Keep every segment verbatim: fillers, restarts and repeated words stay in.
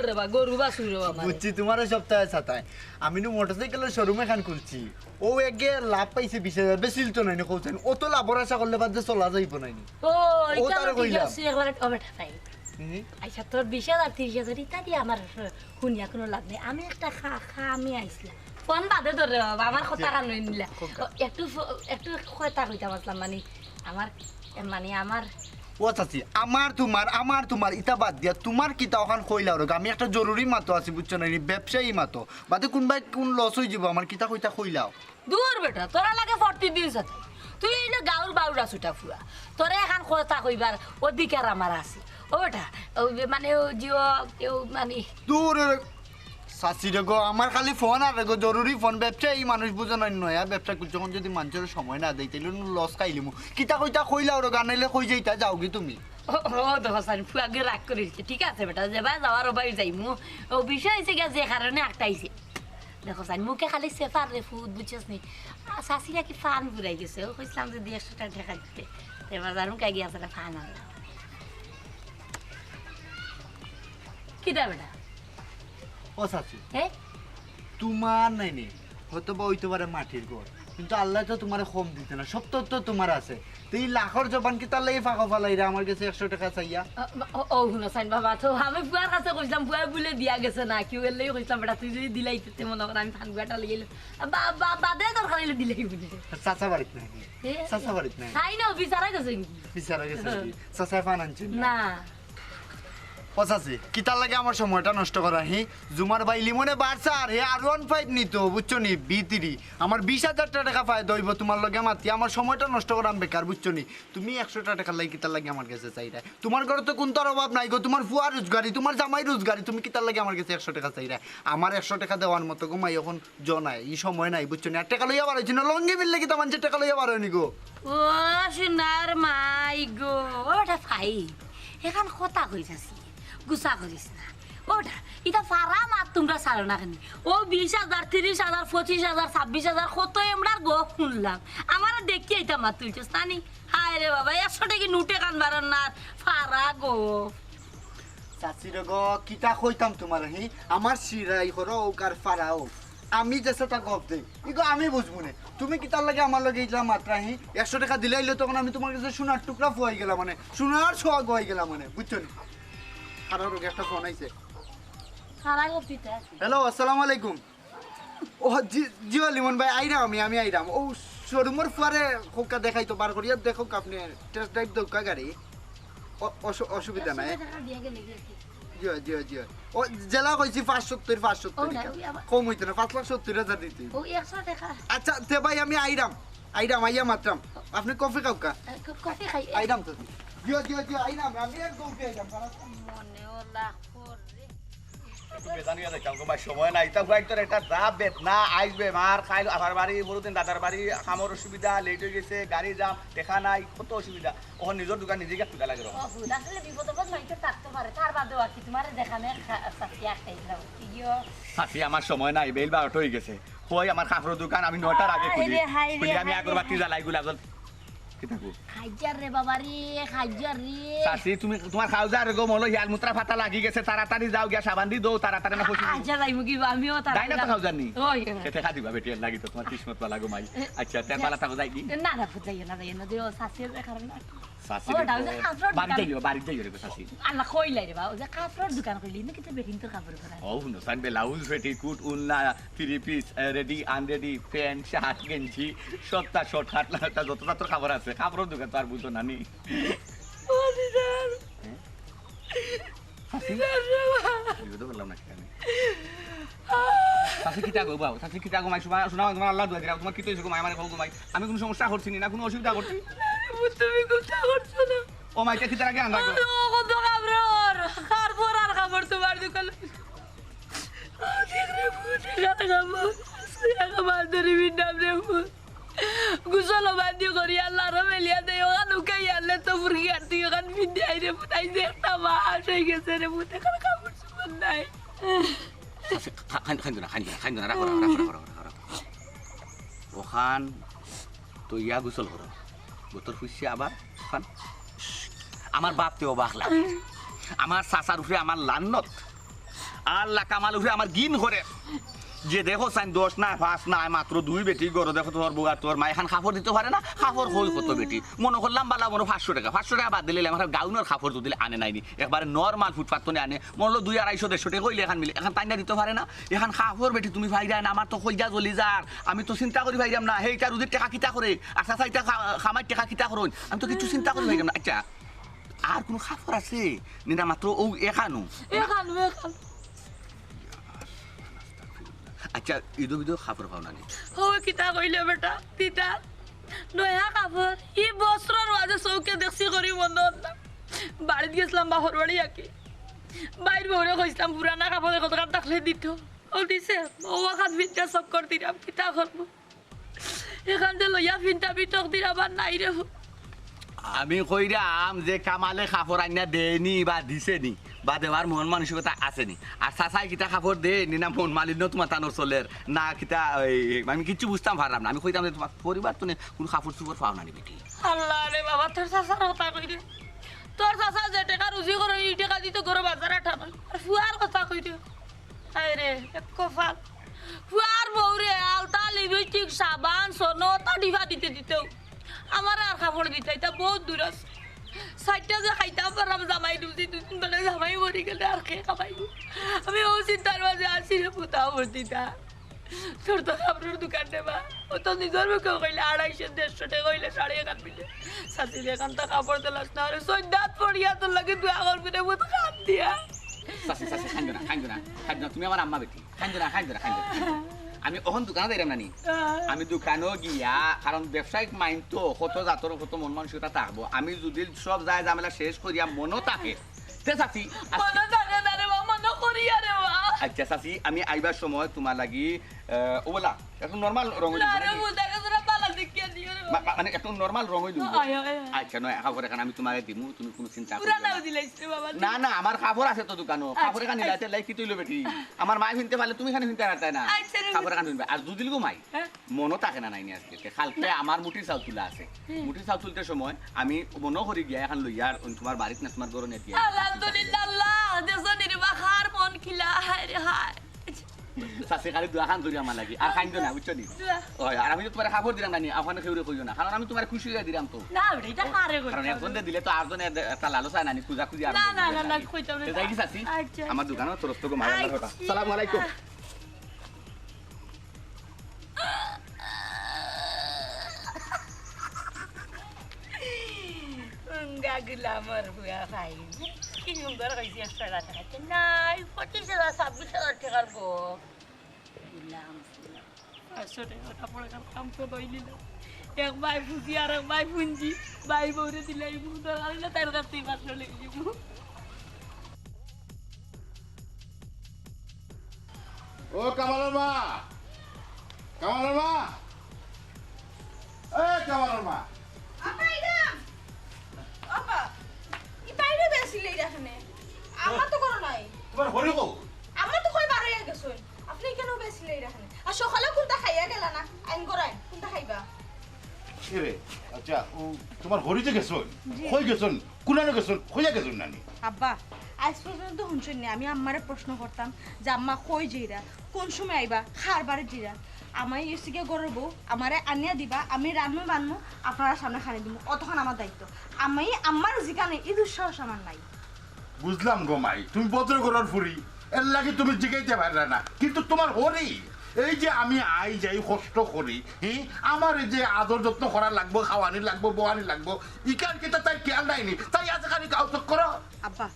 রে বা, গরু বাছুর রে বা আমার। বুঝছি, তোমার সপ্তাহে সাতায় আমি নু মোটরসাইকেলের শোরুম এখান খুলছি। ও এগে লাভ পাইছে বিশ হাজার, বেশি তো নাই না, কৌছেন। অত লাভর আশা করলে বাদ যে চলা যাইব নাইনি। ও, ও ইটা তারে আমার ঠিক কইলাম। আছে, একবার ও বেটা ভাই। হুম। আচ্ছা, তোর বিশ হাজার, তিরিশ হাজার ইতা দিয়া আমার হুনিয়া কোনো লাভ নাই। আমি একটা খা-, খা-, আমি আইছিলাম। ফোন বাদে ধর রে বাবা, আমার কথা কান নিলা। ও, একটু ফো-, একটু কথা কইতাম আসলাম, মানে, আমার, মানে, আমার ও চাচি, আমার তোমার, আমার তোমার, ইতা বাদ দিয়া, তোমার কিতা ওখান কইলাও রে, আমি একটা জরুরি মাতো আছি, বুঝছো না নি? ব্যবসায়ী মাতো। বাদে কোনবায় কোন লস অই যাইব, আমার কিতা কইতা কইলাও। দূর বেটা, তোরা লাগে ফর্তি দিন সাথে। তুই এইলে গাউর বাউরা ছুটা ফুয়া। তোরে এখান কথা কইবার অধিকার আমার আছে। ও বেটা, ও যে মানে ও জিও, কেউ মানে দূর রে, চাচি রে গো, আমার খালি ফোন আর রে গো, জরুরি ফোন, ব্যবসায়ী মানুষ বুঝো না, নয়া ব্যবসা করছি, যখন যদি মানুষের সময় না দেই, তাইলে লস খাইলিমু। কিতা কইতা কইলাও রে গো, নাইলে কই যাইতা, যাওগি তুমি। ও, ও, দেখো সাইন, ফুয়া গিয়ে রাগ করিস। ঠিক আছে বেটা, যেবায় যাওয়ার ওবায় যাইমু। ও বিষয় হইছে গিয়া যে কারণে আটকাইছে। দেখো সাইন, মুখে খালি সেফার রে ফুত, বুঝছস নি? আর শাশি নাকি ফান ফুরাই গেছে। ও কইছিলাম যদি একশো টা টেকা দিতে। তে বাজার মুখে গিয়া আছে ফান আনলাম। কিতা বেটা? ও শাশি। হ্যাঁ? তোমার নাই নি, হয়তো বা হইতে পারে মাটির ঘর, কিন্তু আল্লায় তো তোমারে কম দিতে না, সব তো, তো তোমার আছে। তো এই লাখর জবান কিতার লাগি ফাঁকো ফালাইরা আমার গেছে একশো টেকা চাইয়া? ও, ও, ও, হুনো সাইন বাবা, তো আমি ফুয়ার কাছে কইছিলাম, ফুয়া বুলে দিয়া গেছে না, কেউ এলেই কইছিলাম, বেটা, তুই যদি দিলাই, তে মনে কর আমি ফান গুয়াটা লইয়া এলাম। বা-, বা-, বাদে দরকার হইলে দিলাই বুলে। চাচা বাড়িত নাই নি? এ? চাচা বাড়িত নাই? তাই না, বিচারা গেছে নি? বিচারা গেছে নি? চাচা ফান আনছেন না? না। ও চাচি, কিতার লাগি আমার সময়টা নষ্ট করা, হি? জুমার ভাই লিমনে বাড়ছে আর হে আর ওয়ান ফাইভ নিতো, বুঝছো নি? B three. আমার বিশ হাজার টেকা ফায়দা হইব তোমার লগে মাতি, আমার সময়টা নষ্ট করাম বেকার, বুঝছো নি? তুমি একশো টেকার লাগি কিতার লাগি আমার গেছে চাইরায়? তোমার ঘরে তো কোনটার অভাব নাই গো, তোমার ফুয়া রোজগারি, তোমার জামাই রোজগারি, তুমি কিতার লাগি আমার গেছে একশো টেকা চাইরায়? আমার একশো টেকা দেওয়ার মতো গো মাই এখন জ নাই, ই সময় নাই, বুঝছো নি? আর টেকা লইয়া বার হইছি না, লঙ্গি মিললে কিতা মানষে টেকা লইয়া বার হয়নি গো। ও সোনার মাই গো, ওটা ফাই, এখান কথা কইতাছি, গুসা করিস না। ওটা, ইটা ফারা মাত তোমরা ছাড়ো না কেন? ও বিশ হাজার, তিরিশ হাজার, পঁচিশ হাজার, ছাব্বিশ হাজার, কত এমরার গো শুনলাম। আমারে দেখি এটা মাত তুলছস, নানি? হায় রে বাবা, একশো টেকা নোটে কান বারন না, ফারা গো। চাচি রে গো, কিতা কইতাম তোমার, হি? আমার সিরাই করো ও কার ফারা ও। আমি যে সেটা গপ দেই, ইগো আমি বুঝবো নে। তুমি কিতার লাগি আমার লগে ইলা মাতরায়, হি? একশো টেকা দিলাইলে তখন আমি তোমার গেছে সোনার টুকরা ফুয়াই গেলাম মানে, সোনার সোহাগ হয়ে গেলাম মানে, বুঝছো নি? খারাপ রোগে একটা ফোন আইছে। খারাপ গো পিতা। হ্যালো, আসসালামু আলাইকুম। ও, জি, জি, ও লিমন ভাই, আইরাম আমি, আমি আইরাম। ও, শোরুমর ফুয়ারে খোকা দেখাই তো, বার করিয়া দেখো আপনি, টেস্ট ড্রাইভ দৌকা গাড়ি। অ-, অসু-, অসুবিধা নাই। একশো টেকা দিয়া গেলে গিয়া কি? জি, জি, জি। ও, জেলা কইছি পাঁচ সত্তর, পাঁচ সত্তর ও, না, টেকা। ওই আবার কম হইতো না, পাঁচ লাখ সত্তর হাজার দিতে হইব। ও, একশো টেকা। আচ্ছা, তে ভাই, আমি আইরাম, আইরাম, আইয়া মাতরাম। আপনি কফি খাউক্কা? এ, ক-, কফি খাই। আইরাম তো। জি, জি, জি, আইরাম, আমি এক দৌড়ে আইরাম। মনে ওলা করে। একটু বেজান হইয়া যাইতাম গো ভাই, সময় নাই। তা ভাই তোর একটা যা বেদনা, আইস বেমার, খাইল আবার বাড়ি, পরদিন দাদার বাড়ি, কামর অসুবিধা, লেট হয়ে গেছে, গাড়ি জাম, টেকা নাই, কত অসুবিধা। ওখানে নিজের দোকান নিজে গিয়ে খুঁজা লাগে রে। ও, হুদা আসলে বিপদ আপদ মাইতে থাকতে পারে, তার বাদেও আর কি তোমার দেখানে খা-, চাচি আটকাই দিলাম। কি গিয়ো? চাচি, আমার সময় নাই, বেইল বারোটা হয়ে গেছে। কই আমার কাপড়ের দোকান, আমি নয়টার আগে খুলি। হায় রে, হায় রে, খুলি আমি হায় রে, আগরবাতি হায়। জ্বালাই, গোলাপ জল। কি থাকবো? খাইজার রে বাবা রে, খাইজার রে। চাচি, তুমি, তোমার খাওজার গো, মলো হিয়াল মুত্রা ফাতা লাগি গেছে, তাড়াতাড়ি যাও গিয়া সাবান দি দো, তাড়াতাড়ি না পয়সা দিও। আচ্ছা, যাইমু কি বা, আমিও তাড়াতাড়ি ডাইনা তো যাও। খাওজার নি? ওই। এতে খা দিবা বেটি, এর লাগি তো তোমার কিসমত বালা গো মাই। এ, আচ্ছা, তেন যা। বালা থাকো যাই কি? না, না, যাইও না, যাইও না, দিও, চাচির কারণে। চাচি ও, রে ডাউন গো। যে কাপড়র বাড়ি দোকান। যাইও, বাড়ি যাইও রে গো চাচি। আল্লাহ কইলাই রে বা, ওই যে কাপড়র দোকান কইলি, না কিন্তু বেটিন্তর কাপড় করা। ও, হুনো, সান ব্লাউজ, পেটিকুট, উন্না, থ্রি পিস, এ, রেডি, আনরেডি, প্যান্ট, শার্ট, গেঞ্জি, সবটা শর্ট, কাট, লাটা, যত জাতর কাপড় আছে, কাপড়র দোকান তো আর বুঝো না নি। ও দিদার। হ্যাঁ? চাচি? দিদার রে বাবা। বিপদে পড়লাম না কেন? চাচি কিতা গো বাবা? চাচি কিতা গো মাই? শোনা, শোনা, তোমার আল্লাহ দোয়া দিলাম। তোমার কিতা হইছে গো মাই? আমারে কও গো মাই। আমি কোনো সমস্যা করছি নি, না কোনো অসুবিধা করছি? তুমি কোনটা করছো না? ও মাই, কে কিতার আগে আনবা গো? ও, ও, কত কাপড়, কাপড় আর কাপড় তোমার দোকানে। ও, দেখ রে, ফুট, এখানে কাপড়। এখানে বান্ধবী বিন্দাম রে, ফুট। গোসল বান্দি করি আল্লাহ রে মেলিয়া দেই, ওখান উকাই আনলে তো ফুরকি আর তুই ওখান পিন্দি আই রে ফুতাই যে একটা মাস হয়ে গেছে রে ফুত, এখন কাপড় চোপড় নাই। আচ্ছা, খা-, খাইন-, খাইন না, খাইন না, খাইন না, রাখো, রাখো, রাখো, রাখো, রাখো, রাখো। ওখান তো ইয়া গোসল করো, গোতর ফুসছে আবার ওখান। আমার বাপ তে অবাক লাগে, আমার চাচার উপরে আমার লান্নত। আল্লাহ, কামাল উঠে আমার ঘিন করে। যে দেখো চাইন দশ না, পাঁচ না, মাত্র দুই বেটি ঘরো, দেখো তোর বউ আর তোর মা, এখান কাপড় দিতো পারে না, কাপড় কই কত বেটি। মনো করলাম বালা মনো পাঁচশো টেকা, পাঁচশো টেকা বাদ দিলে আমার গাউনর কাপড় যদি আনে নাইনি, একবারে normal ফুটপাত তনে আনে, মনো অইলো দুই আড়াইশো দেড়শো টেকা অইলে এখান মিলে, এখান তাইন না দিতো পারে না, এখান কাপড় বেটি তুমি পাইরায় না, আমার তো কইলজা জ্বলি যার। আমি তো চিন্তা করি পাইরাম না, হেইটা রুজির টেকা কিতা করে, আর চাচা ইটা কা-, কামাইর টেকা কিতা করইন, আমি তো কিচ্ছু চিন্তা করি পাইরাম না। আচ্ছা, আর কুনু কাপড় আছে নি না, মাত্র অউ এখানউ? এখানউ, এখানউ। আচ্ছা, ইদো বিদো কাপড় পাও না নি? ও কিতা কইলে বেটা, দিতা নয়া কাপড়, ই বস্ত্রর মাঝে চউখে দেখছি করি মনো অর না। বাড়িত গেছলাম বাপর বাড়ি আকি, বাইর বউরে কইছলাম পুরানা কাপড় কতখান থাকলে দিতো, ও দিছে, ও আখান ফিরতে চক্কর দিলাম, কিতা করবো? এখান যে লইয়া ফিনতা বিটক দিরা আবার নাই রে। আমি কইরাম যে কামালে কাপড় আইনা দেয়নি বা দিছেনি বা দেওয়ার মন মানসিকতা আছেনি। আর চাচায় কিতা কাপড় দেয়নি না মন মালিন্য তোমার তানোর চলের না কিতা, ওই, আমি কিচ্ছু বুঝতাম পারলাম না। আমি কইতাম যে তোমার পরিবার তো নে, কুনু কাপড় চোপড় পাও না নি বেটি। আল্লাহ রে বাবা, তোর চাচার কথা কই রে। তোর চাচা যে টেকা রুজি করে, ই টেকা দিতো ঘরো বাজার আটা নাই। আর ফুয়ার কথা কই রে। হায় রে, এক কপাল। ফুয়ার বউরে আলতা, লিপস্টিক, সাবান, সনো, তা ডিবা দিতে দিতেও আমার আর কাপড় দিতে, ইটা বউত দূর আছে। চাইরটা যে খাইতাম পারলাম, জামাই রুজি দুই দিন বেলা জামাই মরি গেলে আর কে খাবাইবো? আমি অউ চিন্তার মাঝে আছি রে পুতা, আমার দিদা। তোর তো কাপড়র দোকান রে বা, ও তো নিজর মুখে কইলে আড়াইশো, দেড়শো টেকা অইলে শাড়ি এখান মিলে। চাচি, এখান তো কাপড় দিলাস না, ওরে সৈন্যাত পড়িয়া তোর লাগি দোয়া করবি রে, মতো কাম দিয়া। চাচি, চাচি, কান্দো না, কান্দো না, কান্দো না, তুমি আমার আম্মা বেটি। কান্দো না, কান্দো না, কান্দো না। আমি অখন দোকানো যাইরাম না নি? আমি দোকানো গিয়া, কারণ ব্যবসায়িক mind তো কত জাতর কত মন মানসিকতা থাকবো। আমি যদি সব যায় ঝামেলা শেষ করিয়া মনো থাকে, তে চাচি, আজকে মনো থাকে না রে বা, মনো করিয়া রে বা। আচ্ছা চাচি, আমি আইবার সময় তোমার লাগি, আহ, ও বলা, একটু normal রং অইলো না রে, নাকি? মুখ দেখে তোরা বালা দেখিয়া দিও রে বা। মা-, মা-, মানে একটু normal রং অইলো। আয়, আয়, আয়। আচ্ছা, নয়, কাপড় এখান আমি তোমারে দিমু, তুমি কুনু চিন্তা করিও না। পুরানাও দিলাইছ রে বাবা। না, না, আমার কাপড় আছে তো দোকানো। আচ্ছা, কাপড় এখান আচ্ছা। নিলাইতে লাই কি তৈল বেটি? আমার মায়ে ফিনতে পারলে তুমি খানি ফিনতে পারতায় না। আচ্ছা রে। কাপড় এখান ফিনবে। আর দুদিলগু মাই, হ্যাঁ? মনো থাকে না নাইনি আজকে। কালকে আমার মুটির চাউল তুলা আছে। হুম। মুটির চাউল তুলতে সময় আমি মনো করি গিয়া এখান লইয়া আর তোমার বাড়িত না তোমার ঘরো নিয়া দিয়া। আলহামদুলিল্লাহ, আল্লাহ, দেখছো নি রে বা, কার মন কিলা, হায় রে হায়। চাচি খালি দোয়া খান ধরি আমার লাগি, আর খাইন না, বুঝছো নি? দোয়া। ওই, আর আমি তো তোমার কাপড় দিলাম না নি, ওখানে কেউরে কইও না, কারণ আমি তোমার খুশি হইয়া দিলাম তো। না, ওটা এটা কারে কইতে কারণ হবে? একজনরে দিলে তো আরজনে একটা লালসা আয় না নি, খুঁজা খুঁজি আর না, না, না, না, কইতে হবে না। যাই কি চাচি? আচ্ছা, আমার আচ্ছা। দোকানও তরফ থেকে মায়া আল্লাহর কথা। আচ্ছা। সালামু আলাইকুম। উঙ্গা গুলামর বুয়া ভাই, কি সুন্দর কইছি একশো টাকা। নাই, পঁচিশ হাজার, ছাব্বিশ হাজার টাকার গো। গুলাম, পাঁচশো টাকার কাপড়, কাম তো লই নিলাম। এক ভাই ফুজি আর এক ভাই ফুঞ্জি, ভাই বউরে দিলাই, দরকার হইলে তার কাছ থেকে পাঁচশো লেগে দিব। ও কামালর মা, কামালর মা, এ কামালর মা। আপা, এই দাম। আপা, ই বাইরে বেশি লেই রাখনে। আমার তো কোনো নাই। তোমার হরি কো? আমার তো কই বারইয়া গেছইন। আপনি কেন বেশি লেই রাখনে? আর সকালে কোনটা খাইয়া গেলা না? আইন করাই, কোনটা খাইবা? এ রে, আচ্ছা, ও তোমার হরি যে গেছইন, জি। কই গেছইন? কুনানো গেছইন? কইয়া গেছইন নানি? আব্বা, আজ পর্যন্ত তো হুনছইন নি, আমি আম্মারে প্রশ্ন করতাম যে, "আম্মা, কই যাইরা? কোন সময় আইবা? কার বাড়ি যাইরা?" আমাই এসে গিয়ে ঘরের বউ, আমারে আনিয়া দিবা, আমি রান্না বান্না আপনারা সামনে খানি দিমু, অতক্ষণ আমার দায়িত্ব। আমি আম্মার যেখানে এই দুঃসাহস আমার নাই। বুঝলাম গো মাই, তুমি ভদ্র ঘরর ফুরি, এর লাগি তুমি জিগাইতে পারলা না, কিন্তু তোমার হরি, এই যে আমি আই যাই কষ্ট করি, হি, আমার এই যে আদর যত্ন করা লাগবো, খাওয়ানি লাগবো, বোয়ানি লাগবো, ইকার কিতা তাই খেয়াল নাইনি, তাই আজ খালি গাও চোখ করো। আব্বা,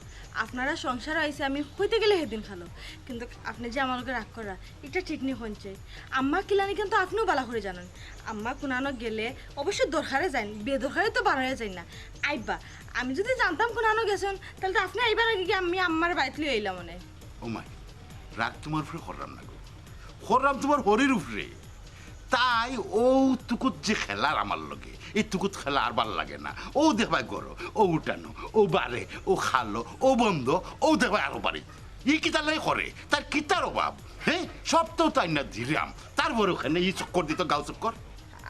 আপনারা সংসার আইছে আমি কইতে গেলে হেদিন খালো, কিন্তু আপনি যে আমার লগে রাগ করা, এটা ঠিক নি হইছে। আম্মা কিলানি কিন্তু আপনিও বালা করে জানেন, আম্মা কুনানো গেলে অবশ্য দরকারে যাইন, বেদরকারে তো বারইয়া যাইন না। আইবা, আমি যদি জানতাম কুনানো গেছইন, তাহলে তো আপনি আইবার আগে কি আমি আম্মার বাড়িত লই আইলাম অনে। ও মাই, রাগ তোমার উপরে করলাম না গো, করলাম তোমার হরির উপরে। তাই ও তুকুত যে খেলার আমার লগে, এই তুকুত খেলা আর ভালা লাগে না। ও দেখবায় ঘরো, ও উঠানো, ও বারে, ও খালো, ও বন্ধ, ও দেখবায় আরো বাড়ি। ই কিতার লাগি করে? তার কিতার অভাব? হ্যাঁ, সব তো তাই না দিলাম, তারপরে ওখানে ই চক্কর দিত, গাও চক্কর।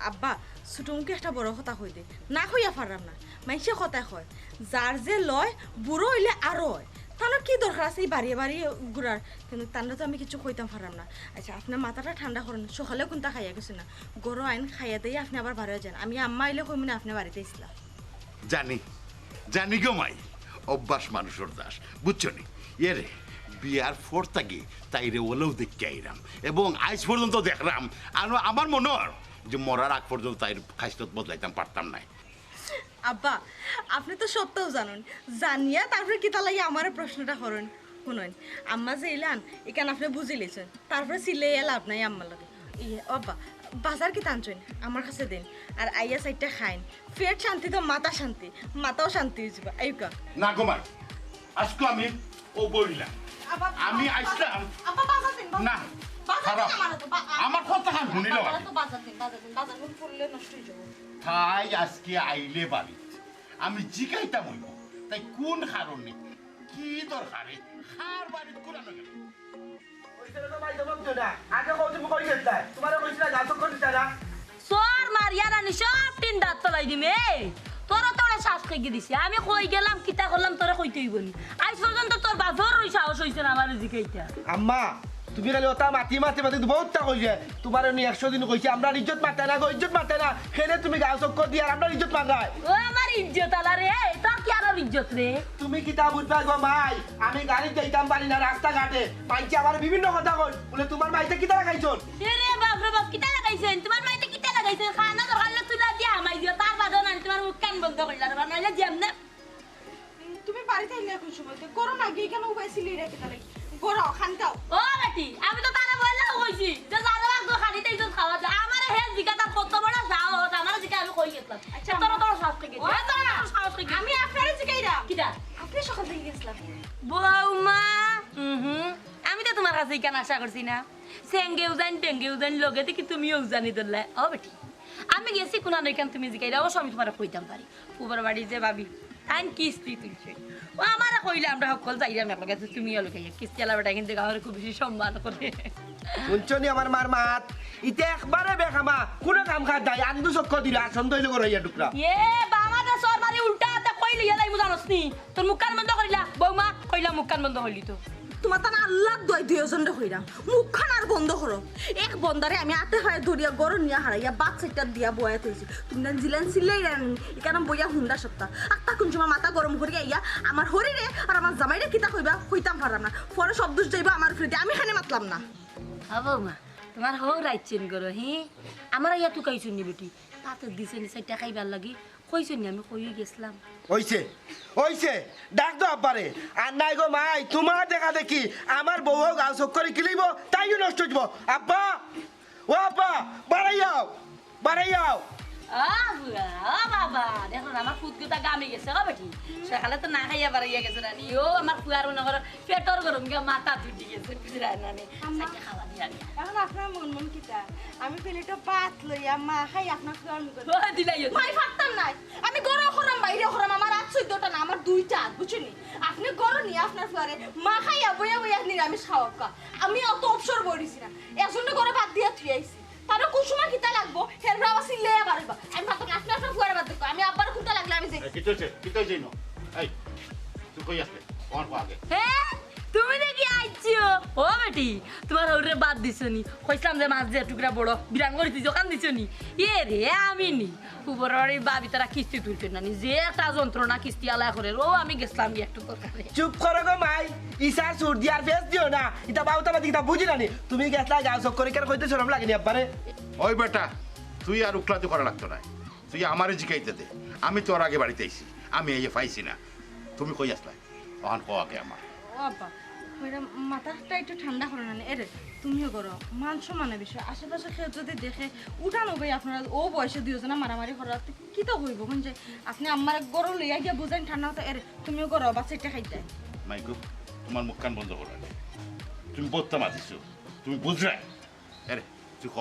আব্বা, ছোট মুখে একটা বড় কথা কই দে, না কইয়া পারলাম না। মাইনষে কথায় কয়, যার যে লয়, বুড়ো অইলে আরো অয়। তানর কি দরকার আছে ই বাড়িয়ে বাড়িয়ে ঘুরার? কিন্তু তানরে তো আমি কিচ্ছু কইতাম পাররাম না। আচ্ছা, আপনে মাথাটা ঠান্ডা করইন, সকালে কুন্তা খাইয়া গেছইন না। ঘরো আইন, খাইয়া দাইয়া আপনে আবার বার অইয়া যাইন। আমি আম্মা আইলে কইমু নে আপনে বাড়িত আইছলা। জানি, জানি গো মাই, অভ্যাস মানুষর দাস, বুঝছো নি? এরে, বিয়ার পর থাকি তাইরে অলাউ দেখিয়া আইরাম, এবং আইজ পর্যন্ত দেখরাম, আর আমার মনো অর যে মরার আগ পর্যন্ত তাইর খাইছলত বদলাইতাম পারতাম নায়। আব্বা, আপনে তো সবতাউ জানইন, জানিয়া তারপরে কিতার লাগি আমারে প্রশ্নটা করইন? হুনইন, আম্মা যে ইলান, ইখান আপনে বুঝিলিছইন, তারপরে চিল্লাইয়া লাভ নাই আম্মার লগে। ইয়ে, ও আব্বা, বাজার কিতা আনছইন? আমার কাছে দেইন, আর আইয়া চাইরটা খাইন। পেট শান্তি তো মাথা শান্তি, মাথাও শান্তি অইযিবো। আইউক্কা। না গো মাই, আইজকু আমি অউ বইলাম। আমি আইছলাম। আব্বা, বাজার দেইন, বাজার না, দেইন। বাজার খারাপ। দেইন, আমার তো বা- আমার কথাখান হুনিলাও আমার আগে। তো বাজার দেইন, বাজার দেইন, বাজার দেইন, পড়লে নষ্ট অইযিবো। তাই আইজকে আইলে বাড়িত, আমি জিকাইতাম অইবো, তাই কুন কারণে, কি দরকারে, কার বাড়িত কুরানো গেল? কইছে না তো ভাই, জবাব দিও না। আগে কও তুমি কই গেছলায়? তুমারে কইছি না, গাছ অক্ষর দিতা না। চড় মারিয়া নানি সব টিন দাঁত ফালাই দিমু। এই, তোর তো অলা সাহস কই গি দিছে? আমি কই গেলাম, কিতা করলাম, তোরে কইতে অইবো নি? আইজ পর্যন্ত তোর বাপর অউ সাহস অইছে না আমারে জিকাইতা। আম্মা, তুমি খালি অতা মাতি মাতি মাতি বউততা কইলে। তুমারে নি একশো দিন কইছি, আমরার ইজ্জত মারতায় না গো, ইজ্জত মারতায় না। কেনে তুমি গাছ অক্ষর দিয়ার আমরার ইজ্জত মাররায়? ও আমার ইজ্জত আলা রে, তোর কিয়ানোর ইজ্জত রে? তুমি কিতা বুঝবায় গো মাই? আমি গাড়িত যাইতাম পারি না রাস্তাঘাটে, মাইনষে আমারে বিভিন্ন কথা কইন, বুলে তুমার মাইতে কিতা লাগাইছইন? এ রে বাপ রে বাপ, কিতা লাগাইছইন? তুমার মাইতে কিতা লাগাইছইন? কানো দরকার অইলে তুলা দিয়া হামাই দিও, তার বাদেও নানি তুমার মুখখান বন্ধ করিলা রে বা, নাইলে যেমনে। তুমি বাড়িত আইলে অখন সময় তো ঘরো না গিয়া কেনে উবাই চিল্লাইরায় কিতার লাগি? ঘরো, খান খাও। ও বেটি, আমি তো তারে বইলাউ কইছি যে যারে লাগবো খালি তাই তো খাওয়া যায়। আমারে হে জিকা তার কত বড় সাহস, আমারে জিকা আমি কই গেছলাম। আচ্ছা, তোর তোর সাহস কই গেছে? ও, তোর তোর সাহস কই গেছে? আমি আপনারে জিকাইরাম। কিতা? আপনে সকাল থাকি গেছলা। বউমা, হুম, আমি তো তুমার কাছে ইখান আশা করছি না। সেঙ্গেউ যাইন, টেঙ্গেউ যাইন, লগে থাকি তুমিও উজানি ধরলায়। ও বেটি, আমি গেছি কুনানো ইখান তুমি জিকাইরায়, অবশ্য আমি তুমারে কইতাম পারি। ফুফুর বাড়ি যে ভাবি, তাইন কিস্তি তুলছে। ও আমারে কইলা আমরা হক্কল যাইরাম একলগে, তুমিও লগে। কিস্তি আলা বেটা কিন্তু আমারে খুব বেশি সম্মান করে। হুনছো নি আমার মার মাত? ইতা একবারে বেকামা, কুনু কাম কাজ নাই, আন্দু চক্কর দিল, আসন দইল করে ইয়া টুকরা। এ বাবা দে চড় মারি উল্টা আতে কই লইয়া যাইমু জানোস নি? তোর মুখখান বন্ধ করিলা, বউমা, কইলা মুখখান বন্ধ করিলি তো। তুমার তান আল্লার দোয়াই দুইওজনরে কইরাম, মুখখান আর বন্ধ করো। এক বন্দারে আমি আতে পায়ে ধরিয়া ঘরো নিয়া হারাইয়া ভাত চাইরটা দিয়া বওয়াইয়া থইছি। তুমি তান জিলান চিল্লাইরায় নি, ইখানো বইয়া হুনরা সবতা। আত্তা কুন সময় মাথা গরম করিয়া আইয়া আমার হরিরে আর আমার জামাইরে কিতা কইবা, কইতাম পাররাম না। পরে সব দুষ যাইবো আমার উপরে দি, আমি কেনে মাতলাম না। ও বউমা, তুমার হউর আইছইন ঘরো, হি? আমারে ইয়া তুকাইছইন নি বেটি, পাতে দিছইন নি চাইরটা খাইবার লাগি, কইছইন নি আমি কই গেছলাম। অইছে, অইছে, ডাক দেও আব্বারে। আর নায় গো মাই, তুমার দেখা দেখি আমার বউও গাছ অক্ষর কিলিবো, তাইও নষ্ট অইযিবো। আব্বা, ও আব্বা, বাড়াইয়াও, বাড়াইয়াও। ও বুয়া, ও বাবা, দেখো না, আমার ফুত গুতা গামে গেছে গো বেটি। সকালে তো না খাইয়া বাড়াইয়া গেছে নানি। ও আমার ফুয়ার মনো করো পেটর গরম গিয়া মাথা ধুটি গেছে, বুঝরায় নানি। আম্মা। চাইরটা খাওয়া দিয়া নি। অখন আপনার মন মন কিতা? আমি প্লেটো ভাত লইয়া মা খাই আপনার ফুয়ার মুখো। ও দিলাই। মাই ফাটতাম নায়। আমি ঘরো খরাম, বাইরে খরাম, আমার আত চৌদ্দটা না, আমার দুইটা আত, বুঝছইন নি? আপনে ঘরো নিয়া আপনার ফুয়ারে মা খাইয়া বইয়া বইয়া নিরামিষ খাওয়াউক্কা। আমি অত অবসর বইছি না, এর জন্য ঘরো বাদ দিয়া থুই আইছি। তারও কুন সময় কিতা লাগবো, হেরপরে আবার চিল্লাইয়া বারইবা। আমি ভাত খাই, আপনে আপনার ফুয়ারে বাদ দেখো, আমি আব্বার কুনটা লাগলে আমি যাই। এই, কিতা অইছে? কিতা অইছে ইনো? এই, তুই কই আছলে? অখন ক আগে। হে, তুমি দেখি আইছো? ও বেটি, তুমার হউরে বাদ দিছো নি? কইছলাম যে মাছ দিয়া টুকরা বড়, বিরান করি দিছো, কান দিছো নি? এ রে, আমি নি। ফুফুর বাড়ির ভাবি তারা কিস্তি তুলছইন না নি, যে একটা যন্ত্রণা কিস্তি আলায় করের, ও আমি গেছলাম গিয়া একটু দরকারে। চুপ করো গো মাই, ইছা সুর দিয়ার ফেস দিও না, ইতা বাউতা বাদি কিতা বুঝি না নি। তুমি গেছলায় গাছ অক্ষর ইখান কইতে শরম লাগে নি আব্বারে? ওই বেটা, তুই আর উকলাতি করা লাগতো নায়, তুই আমারে জিকাইতে দে। আমি তো অর আগে বাড়িত আইছি, আমি আইয়া পাইছি না। তুমি কই আছলায়? অখন ক আগে আমার। ও আব্বা, কইরা মাথাটা একটু ঠান্ডা করো না নে। এরে, তুমিও করো, মান সম্মানের বিষয়। আশেপাশে কেউ যদি দেখে, উঠানো ভাই আপনারা ও বয়সে দুইওজনা মারামারি করার, তো কিতা কইবো? কোন যে আপনে আম্মারে ঘরো লইয়া গিয়া বুঝাইন ঠান্ডা মাথায়, এরে, তুমিও করো, বাচ্চাটা খাইতে। মাইগো, তুমার মুখখান বন্ধ করো আগে। তুমি বউততা মাতিছো, তুমি বুঝরায়? এরে, তুই ক,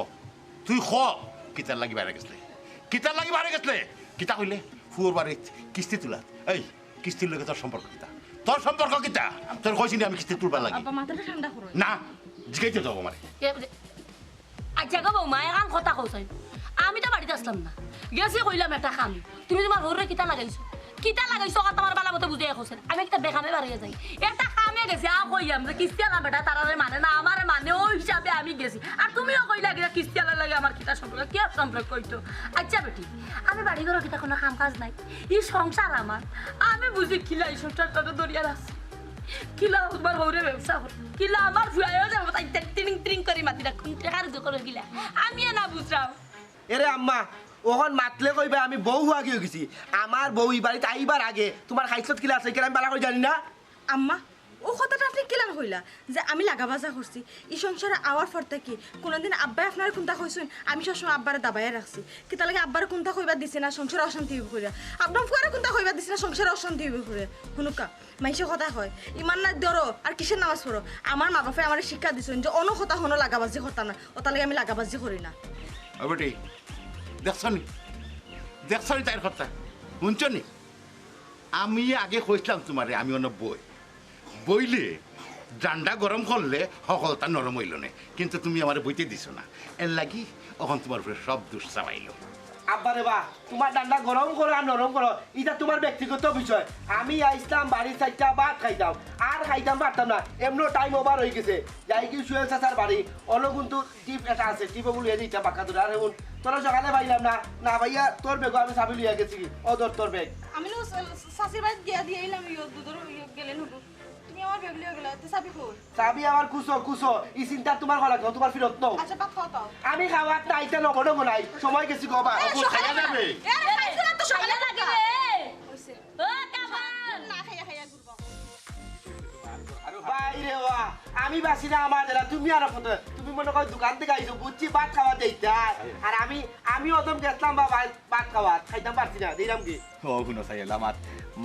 তুই ক, কিতার লাগি বাইরে গেছলে? কিতার লাগি বাইরে গেছলে? কিতা কইলে? ফুফুর বাড়িত কিস্তি তুলাত। এই, কিস্তির লগে তোর সম্পর্ক কিতা? তোর সম্পর্ক কিতা? তোরে কইছি নি আমি কিস্তি তুলবার লাগি? আব্বা, মাথাটা ঠান্ডা করো। না, জিকাইতে দাও আমারে। এ, আচ্ছা গো বউমা, এখান কথা কও চাই। আমি তো বাড়িত আছলাম না, গেছি কইলাম একটা কামে। তুমি তুমার হউরে কিতা লাগাইছো? কিতা লাগাইছো কথা আমার বালা মতো বুঝে এখন। আমি একটা বেকামে বাড়িয়ে যাই। একটা কামে গেছি, আ কইয়াম যে কিস্তিআলা বেটা তারারে মানে না, আমারে মানে, ওই হিসাবে আমি গেছি। আর তুমিও কইলা কিনা কিস্তিআলার লগে আমার কিতা সম্পর্ক, কি আর সম্পর্ক হইতো? আচ্ছা বেটি, আমি বাড়ি ঘরো কিতা কোনো কাম কাজ নাই? ই সংসার আমার, আমি বুঝি কিলা ই সংসারটারে ধরিয়া রাখছি। কিলা একবার হৌরে ব্যবসা করি, কিলা আমার ফুয়াইও যাবো, তাই তিরিং তিরিং করি মাতি রাখুন, টেকার দোকানে গিলা। আমি আর না বুঝলাম। এরে আম্মা, অখন মাতলে কইবা আমি বউ হুয়াগি অইগেছি। আমার বউ ই বাড়িত আইবার আগে তুমার খাইছলত কিলা আছে, ইখান আমি বালা করি জানি না। আম্মা, অউ কথাটা আপনে কিলান কইলা যে আমি লাগাবাজা করছি? ই সংসারে আওয়ার পর থাকি কুনুদিন আব্বায় আপনারে কুন্তা কইছইন? আমি সবসময় আব্বারে দাবাইয়া রাখছি। কিতার লাগি আব্বারে কুন্তা কইবার দিছি না, সংসারে অশান্তি অইবো কইরা। আপনার ফুয়ারে কুন্তা কইবার দিছি না, সংসারে অশান্তি অইবো কইরা। হুনুক্কা, মাইনষে কথা কয়, ইমান নাই ধরো আর কিসের নামাজ পড়ো? আমার মা বাপে আমারে শিক্ষা দিছইন যে অনো কথা হনো লাগাবাজি করতা না, অতার লাগি আমি লাগাবাজি করি না। ও বেটি, দেখছো নি? দেখছো নি তাইর কথা? হুনছো নি? আমি আগে কইছলাম তুমারে, আমি অনো বই। বইলে ডান্ডা গরম করলে হকলতা নরম অইলো নে, কিন্তু তুমি আমারে বইতে দিছো না, এর লাগি অখন তুমার উপরে সব দুষ চাপাইলো। আব্বা রে বা, তুমার ডান্ডা গরম করো আর নরম করো, ইটা তুমার ব্যক্তিগত বিষয়। আমি আইছলাম বাড়িত চাইরটা ভাত খাইতাম, আর খাইতাম পারতাম না, এমনেও time over অইগেছে। যাইগি সুহেল চাচার বাড়ি, অনো কিন্তু টিপ এটা আছে, টিপে বুলিয়া দিতা বাক্কা দূরে। আরে হুন, তোরে সকালে পাইলাম না, না পাইয়া তোর ব্যাগো আমি চাবি লইয়া গেছি। ও ধর তোর ব্যাগ। আমি লো সা-, সা-, চাচির বাড়িত গিয়া দিয়া আইলাম, ইয়ো, দুধর ইয়ো গেলে নুকু। তুমি আমার ব্যাগ লইয়া গেলা, তে চাবি কই? চাবি আমার কুসো, কুসো। ই চিন্তা তুমার করা লাগবো, তুমার ফিরত নাও। আচ্ছা, ভাত খাওয়া তাও। আমি খাওয়াত নাই, ইটা নবডঙ্গ নাই। সময় গেছি গো বা। এ, অবো, খাইয়া সকালে যাবে। এ, খাইছো না তো সকালে খাইয়া লাগে লাগে। রে। হইছে। ও, কামান। না খাইয়া খাইয়া ঘুরবা। আরে ভাই রে বা, আমি বাসি না আমার জেলা, তুমি আর কত? তুমি মনে করো দোকান থাকি আইছো, বুঝছি ভাত খাওয়া দেইতা। আর আমি, আমি অদম গেছলাম বা ভাই, ভাত খাওয়া, খাইতাম পারছি না, দিলাম কি? ও, হুনো চাই এলা মাত।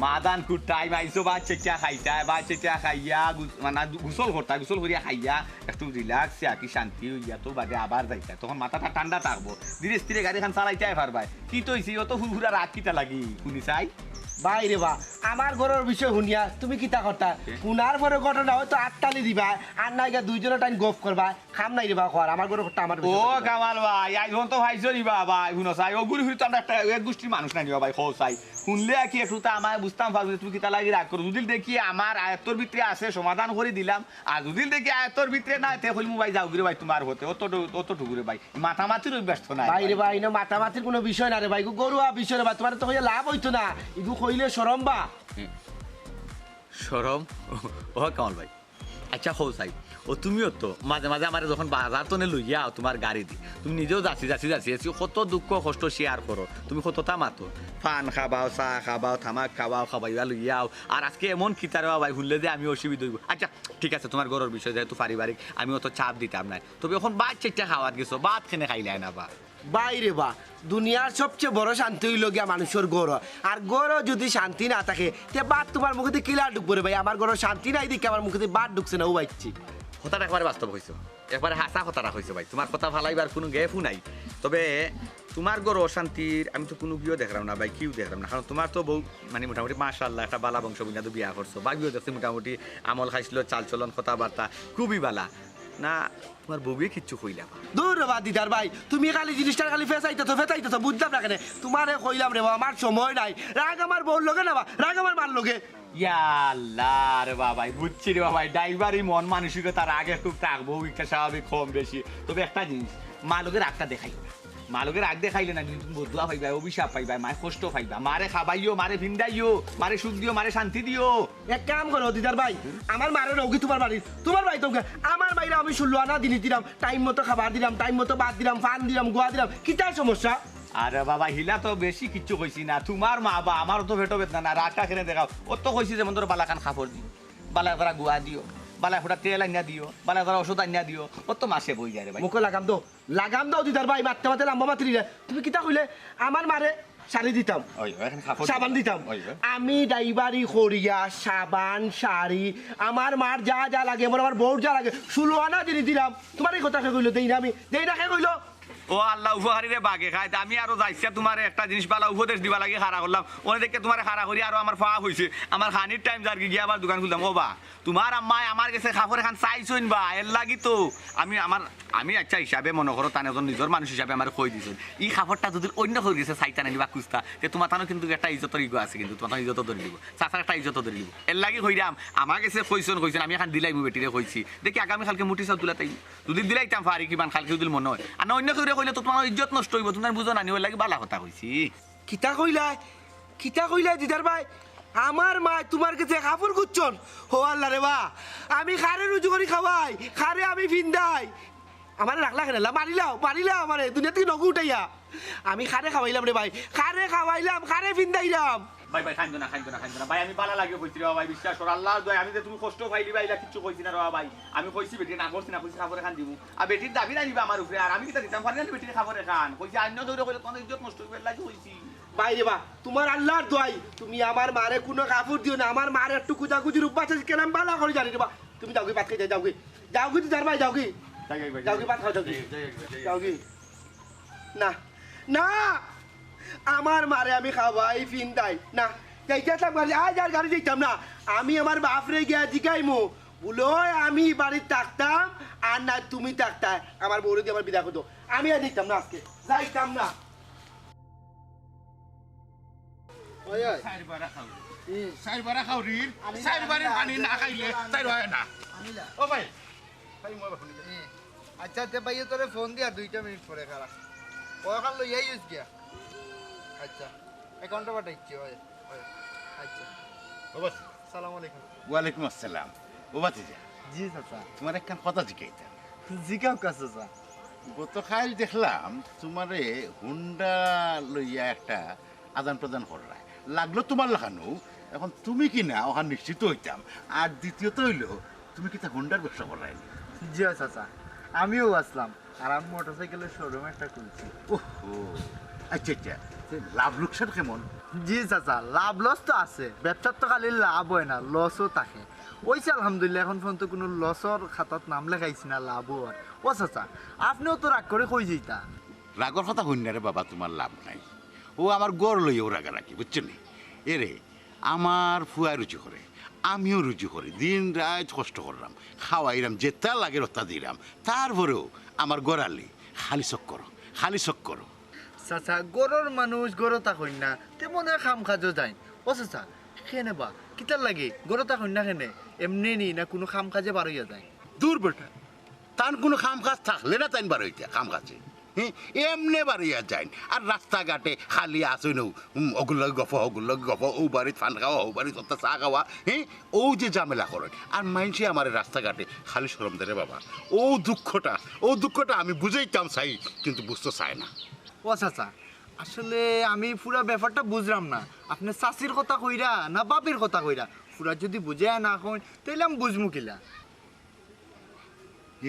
মাদান কুর time আইছো, ভাত চেটিয়া খাইতা, ভাত চেটিয়া খাইয়া, গু-, মানে, গোসল করতা, গোসল করিয়া খাইয়া, একটু relax এ আর কি শান্তি অইয়া তো বাদে আবার যাইতা। তখন মাথাটা ঠান্ডা থাকবো। ধীরে স্থিরে গাড়িখান চালাইতায় পারবায়। কিতা অইছে, অত হুরহুরা রাগ কিতা লাগি? হুনি চাই। ভাই রে বা, আমার ঘরর বিষয় হুনিয়া তুমি কিতা করতা? হুনার পরে ঘটনা অয়তো আততালি দিবা, আর নাইলে দুইজনে টাইন গফ করবা। কাম নাই রে বা, কর, আমার ঘরর কথা আমার ও কামাল ভাই, আইজ তো ভাই জরি বা ভাই, হুনো চাই, ও গুরি হুরি তো আমরা একটা এক গুষ্টির মানুষ নায় নি বা ভাই, কও চাই। হুনলে আর কি একটু তা আমায় বুঝতাম পারবো যে তুমি কিতা লাগি রাগ করো। যুদি দেখি আমার আয়ত্তর ভিতরে আছে, সমাধান করি দিলাম, আর যুদি দেখি আয়ত্তর ভিতরে নাই, তে কইমু ভাই যাওগি রে ভাই তুমার হতে, অত, অতটুকু রে ভাই। মাতামাতির অভ্যাস তো নাই ভাই রে ভাই। ভাই, ইনো মাতামাতির কুনু বিষয় না রে ভাই, ইগু ঘরুয়া বিষয় রে ভাই, তুমারে তো কইয়া লাভ অইতো না, ইগু কইলে শরম বা। শরম? ও কামাল ভাই, আচ্ছা কও চাই, ও তুমিও তো মাঝে মাঝে আমারে যখন বাজার তনে লইয়া আও তুমার গাড়ি দি, তুমি নিজেও যাচি যাচি যাচি যাচি কত দুঃখ কষ্ট share করো, তুমি কততা মাতো, পান খাবাও, চা খাবাও, তামাক খাবাও, খাবাইয়া লইয়া আও, আর আজকে এমন কিতা রে বা ভাই হুনলে যে আমি অসুবিধা অইবো। আচ্ছা, ঠিক আছে, তুমার ঘরর বিষয় যেহেতু পারিবারিক, আমি অত চাপ দিতাম নায়। তবে অখন ভাত চাইরটা খাওয়াত গেছো, ভাত কেনে খাইলায় না বা? ভাই রে বা, দুনিয়ার সবচেয়ে বড় শান্তি অইলো গিয়া মানুষর ঘর। আর ঘরো যুদি শান্তি না থাকে, তে ভাত তুমার মুখেদি কিলা ঢুকবো রে ভাই? আমার ঘরো শান্তি নাই দেখি আমার মুখেদি ভাত ঢুকছে না, ও বাইচ্চি। কথাটা একবারে বাস্তব কইছো, একবারে হাছা কথাটা কইছো ভাই। তুমার কথা ফালাইবার কুনু gap ও নাই। তবে তুমার ঘরো অশান্তির আমি তো কুনু কিও দেখরাম না ভাই, কিও দেখরাম না। কারণ তুমার তো বউ মানে মোটামুটি মাশাআল্লাহ একটা বালা বংশ বুনিয়াদো বিয়া করছো, ভাবিও দেখছি মোটামুটি আমল খাইছলত, চালচলন, কথাবার্তা খুবই বালা। না, তুমার বউয়ে কিচ্ছু কইলা বা? দূর রে বা দিদার ভাই, তুমি খালি জিনিসটার খালি ফেসাইতেছো, ফেসাইতেছো, বুঝলাম না কেনে। তুমারে কইলাম রে বা, আমার সময় নাই। রাগ আমার বউর লগে না বা, রাগ আমার মার লগে। ইয়া আল্লাহ রে বা ভাই, বুঝছি রে বা ভাই, ড্রাইভারি মন মানসিকতা রাগ একটু থাকবো, একটা স্বাভাবিক কম বেশি। তবে একটা জিনিস, মার লগে রাগটা দেখাইও না। মার লগে রাগ দেখাইলে না, কিন্তু বদদোয়া পাইবা, অভিশাপ পাইবা, মায় কষ্ট পাইবা। মারে খাবাইও, মারে ফিন্দাইও, মারে সুখ দিও, মারে শান্তি দিও। এক কাম করো দিদার ভাই, আমার মারে নেওগি তুমার বাড়ি, তুমার বাড়ি তো আমার মাইরে আমি ষোলো আনা জিনিস দিলাম, time মতো খাবার দিলাম, time মতো ভাত দিলাম, পান দিলাম, গুয়া দিলাম, কিতা সমস্যা? আরে বাবা, হিলা তো বেশি কিচ্ছু কইছি না, তুমার মা বা আমার তো পেটো বেদনা না, রাগটা কেনে দেখাও। অত কইছি যেমন ধরো বালাখান কাপড় দিও, বালা করা গুয়া দিও, বালা ফুটা তেল আনিয়া দিও, বালা করা ওষুধ আনিয়া দিও, অত মাসে বই যায় রে ভাই। মুখো লাগাম দেও, লাগাম দেও দিদার ভাই, মাততে মাততে লাম্বা মাতরি রে। তুমি কিতা কইলে? আমার মারে শাড়ি দিতাম, ওই, ওই, এখানে কাপড় সাবান দিতাম। দিতাম। ওই, ওই। আমি ড্রাইভারি করিয়া সাবান, শাড়ি, আমার মার যা যা লাগে, আমার, আমার বউর যা লাগে, ষোলো আনা জিনিস দিলাম। তুমার ই কথা কে কইলো? দেই না আমি, দেই না কে কইলো? ও আল্লাহ, উপকারীরে বাগে খাইত। আমি আরো যাইছিয়া তুমারে একটা জিনিস বালা উপদেশ দিবার লাগি খাড়া করলাম। অনে দেখিয়া তুমারে খাড়া করি আরো আমার পাপ অইছে। আমার খানির টাইম যারগি, গিয়া আবার দোকান খুলতাম। ও বা, তুমার আম্মায় আমার গেছে কাপড় এখান চাইছইন বা, এরলাগি তো আমি আমার, আমি আচ্ছা হিসাবে মনো করো, তান একজন নিজর মানুষ হিসাবে আমারে কই দিছইন। ই কাপড়টা যুদি অইন্য কেউর গেছে চাইতা নাইনি বা খুজতা, তে তুমার তানও কিন্তু একটা ইজ্জতর ইগু আছে, কিন্তু তুমার তানও ইজ্জতও ধরি দিব, চাচার একটা ইজ্জতও ধরি দিব। এরলাগি কইরাম, আমার গেছে কইছইন, কইছইন, আমি এখান দিলাইমু বেটিরে কইছি। দেখি আগামী কালকে মুঠি চাউল তুলা তাইমু। যুদি দিলাইতাম পারি কিমান কালকে যুদি মনো অয়। আর না অইন্য কেউরে কইলে তো তুমার ইজ্জত নষ্ট অইবো, তুমি বুঝো না নি, অরলাগি বালা কথা কইছি। কিতা কইলায়? কিতা কইলায় দিদার ভাই? আমার মায় তুমার গেছে কাপড় খুজছইন? ও আল্লাহ রে বা, আমি কারে রুজি করি খাওয়াই, কারে আমি ফিন্দাই? আমারে রাখলা কেনে? মারিলাও, মারিলাও আমারে, দুনিয়া থাকি নগু উঠাইয়া। আমি কারে খাওয়াইলাম রে ভাই, কারে খাওয়াইলাম, কারে ফিন্দাইলাম? ভাই, ভাই, কাইন্দো না, কাইন্দো না, কাইন্দো না। ভাই, আমি বালা লাগিয়া কইছি রে বা ভাই, বিশ্বাস করো, আল্লাহর দোয়াই, আমি যে তুমি কষ্ট পাইলিবা, ইলা কিচ্ছু কইছি না রে বা ভাই। আমি কইছি বেটিরে না করছি না, কইছি কাপড় এখান দিমু। আর বেটির দাবি না নিবা আমার উপরে, আর আমি কিতা দিতাম পারি না নি বেটির কাপড় এখান? কইছি অইন্য কেউরে কইলে তুমার ইজ্জত নষ্ট অইবো, এরলাগি কইছি। ভাই রে বা, তুমার আল্লাহর দোয়াই, তুমি আমার মারে কুনু কাপড় দিও না, আমার মার একটু কুজাকুজির অভ্যাস আছে, কেনে আমি বালা করি জানি রে বা। তুমি যাওগি, ভাত খাইতায় যাওগি, যাওগি দিদার ভাই, যাওগি, যাওগি, ভাত খাও, যাওগি, যাওগি। না, না, আমার মারে আমি খাওয়াই ফিন্দাই না। যাইতাম গাড়ি, আজ আর গাড়ি যাইতাম না। আমি আমার বাপরে গিয়া জিগাইমু, বুলে, "ওই আমি বাড়িত থাকতাম, আর না তুমি থাকতায়, আমার বউরে দি আমার বিদায় করি দেও।" আমি আর যাইতাম না আজকে, যাইতাম না। ওই, ওই। চাইর বারা খাও। হুম। চাইর বারা খাও রে। আমি না, চাইর বারের আমি না, পানি না আমি খাইলে না, আমি চাইর অয় না। আমি না। ও ভাই, ভাই, মোবাইল ফোন দে। হুম। আচ্ছা, তে ভাই, তোরে ফোন দিয়া দুইটা মিনিট পরে খারাপ। ও এখন লইয়াই ইউজ গিয়া। আচ্ছা, অ্যাকাউন্টে পাঠাইছি, হয়, হয়। আচ্ছা। ও বাস। সালাম আলাইকুম। ওয়ালাইকুম আসসালাম। ও ভাতিজা, জি চাচা। তুমারে একখান কথা জিকাইতাম। জিকাউক্কা চাচা। গতকাইল দেখলাম তুমারে হুন্ডা লইয়া একটা আদান প্রদান কররায়, লাগলো তুমার লাখানউ। এখন তুমি কিনা অখান নিশ্চিত অইতাম। আর দ্বিতীয়ত অইলো, তুমি কিতা হুন্ডার ব্যবসা কররায় নি? জি অয় চাচা, আমিও আছলাম। আর আমি মোটরসাইকেলের শোরুম একটা খুলছি। ওহো, আচ্ছা, আচ্ছা, তে লাভ লোকসান কেমন? জি চাচা, লাভ লস তো আছে, ব্যবসাত তো খালি লাভ অয় না, লসও থাকে। অইছে আলহামদুলিল্লাহ, এখন পর্যন্ত কুনু লসর খাতাত নাম লেখাইছি না, লাভও অয়। ও চাচা, আপনেও তো রাগ করি কই যাইতা? রাগর কথা কইন না রে বাবা, তুমার লাভ নাই। অউ আমার ঘর লইয়াউ রাগারাগি, বুঝছো নি? এরে, আমার ফুয়ায় রুজি করে, আমিও রুজি করি, দিন রাইত কষ্ট কররাম, খাওয়াইরাম, যেতা লাগের অতা দিরাম, তারপরেও আমার ঘরআলি খালি চক্কর, খালি চক্কর। চাচা, ঘরর মানুষ ঘরো থাকইন না, তে মনে অয় কাম কাজো যাইন। ও চাচা, কেনে বা, কিতার লাগি? ঘরো থাকইন না কেনে? এমনে নি না কুনু কাম কাজে বার অইয়া যাইন? দূর বেটা, তান কুনু কাম কাজ থাকলে না তাইন বার অইতা কাম কাজে। হে, এমনে বার অইয়া যাইন। আর রাস্তাঘাটে খালি আছইন অউ, হুম, অগুর লগে গফ, অগুর লগে গফ, অউ বাড়িত পান খাওয়া, অউ বাড়িত অতা চা খাওয়া, হে, অউ যে ঝামেলা করইন। আর মাইনষে আমারে রাস্তাঘাটে খালি শরম দেয় রে বাবা। অউ দুঃখটা, অউ দুঃখটা আমি বুঝাইতাম চাই, কিন্তু বুঝতো চায় না। ও চাচা, আসলে আমি পুরা ব্যাপারটা বুঝরাম না। আপনে চাচির কথা কইরা না বাবির কথা কইরা? পুরা যুদি বুঝাইয়া না কইন, তাইলে আমি বুঝমু কিলা?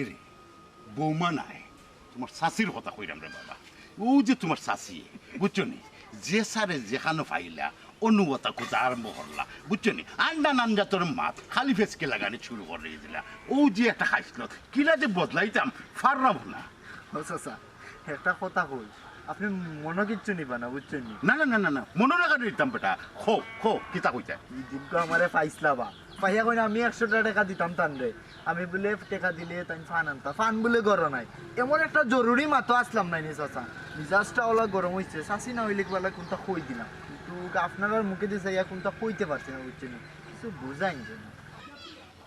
এরে, বৌমা নায়, তুমার চাচির কথা কইরাম রে বাবা। অউ যে তুমার চাচি, বুঝছো নি? যে সারে যেখানো পাইলা, অনো অতা কথা আরম্ভ করলা, বুঝছো নি? আন্ডা নান জাতর মাত, খালি ফেসকে লাগানি শুরু করি দিলা। অউ যে একটা খাইছলত, কিলা যে বদলাইতাম, পাররাম না। ও চাচা, একটা কথা কই, আপনে মনো কিচ্ছু নিবা না, বুঝছইন নি? না, না, না, না, না, মনো না কেনে নিতাম বেটা, কও, কও, কিতা কইতায়? ই দিনকু আমারে পাইছলা বা, পাইয়া কইন আমি একশোটা টেকা দিতাম তানরে, আমি বুলে টেকা দিলে তাইন পান আনতা, পান বুলে ঘরো নাই। এমন একটা জরুরি মাতো আছলাম নায় নি চাচা, মিজাজটা অলা গরম অইছে, চাচি না অইলে কিবালা কুনতা কই দিলাম, কিন্তু আপনারার মুখেদি চাইয়া কুনতা কইতে পারছি না, বুঝছইন নি? কিছু বুঝাইন যে না।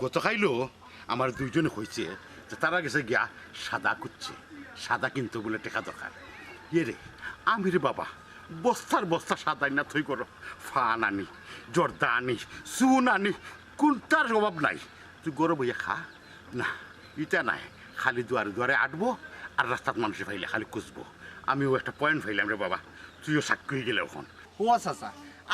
গতকাইলও আমার দুইজনে কইছে যে তারা গেছে গিয়া সাদা খুজছে, সাদা কিনতো বুলে টেকা দরকার। ইয়ে রে, আমি রে বাবা, বস্তার বস্তা সাদা আইনা থই ঘরো, পান আনি, জর্দা আনি, চুন আনি, কুনটার অভাব নাই। তুই ঘরো বইয়া খা। না, ইটা নায়, খালি দুয়ারে দুয়ারে আটবো আর রাস্তাত মানষে পাইলে খালি খুজবো। আমিও একটা পয়েন্ট পাইলাম রে বাবা, তুইও সাক্ষী অইগেলে অখন। ও চাচা,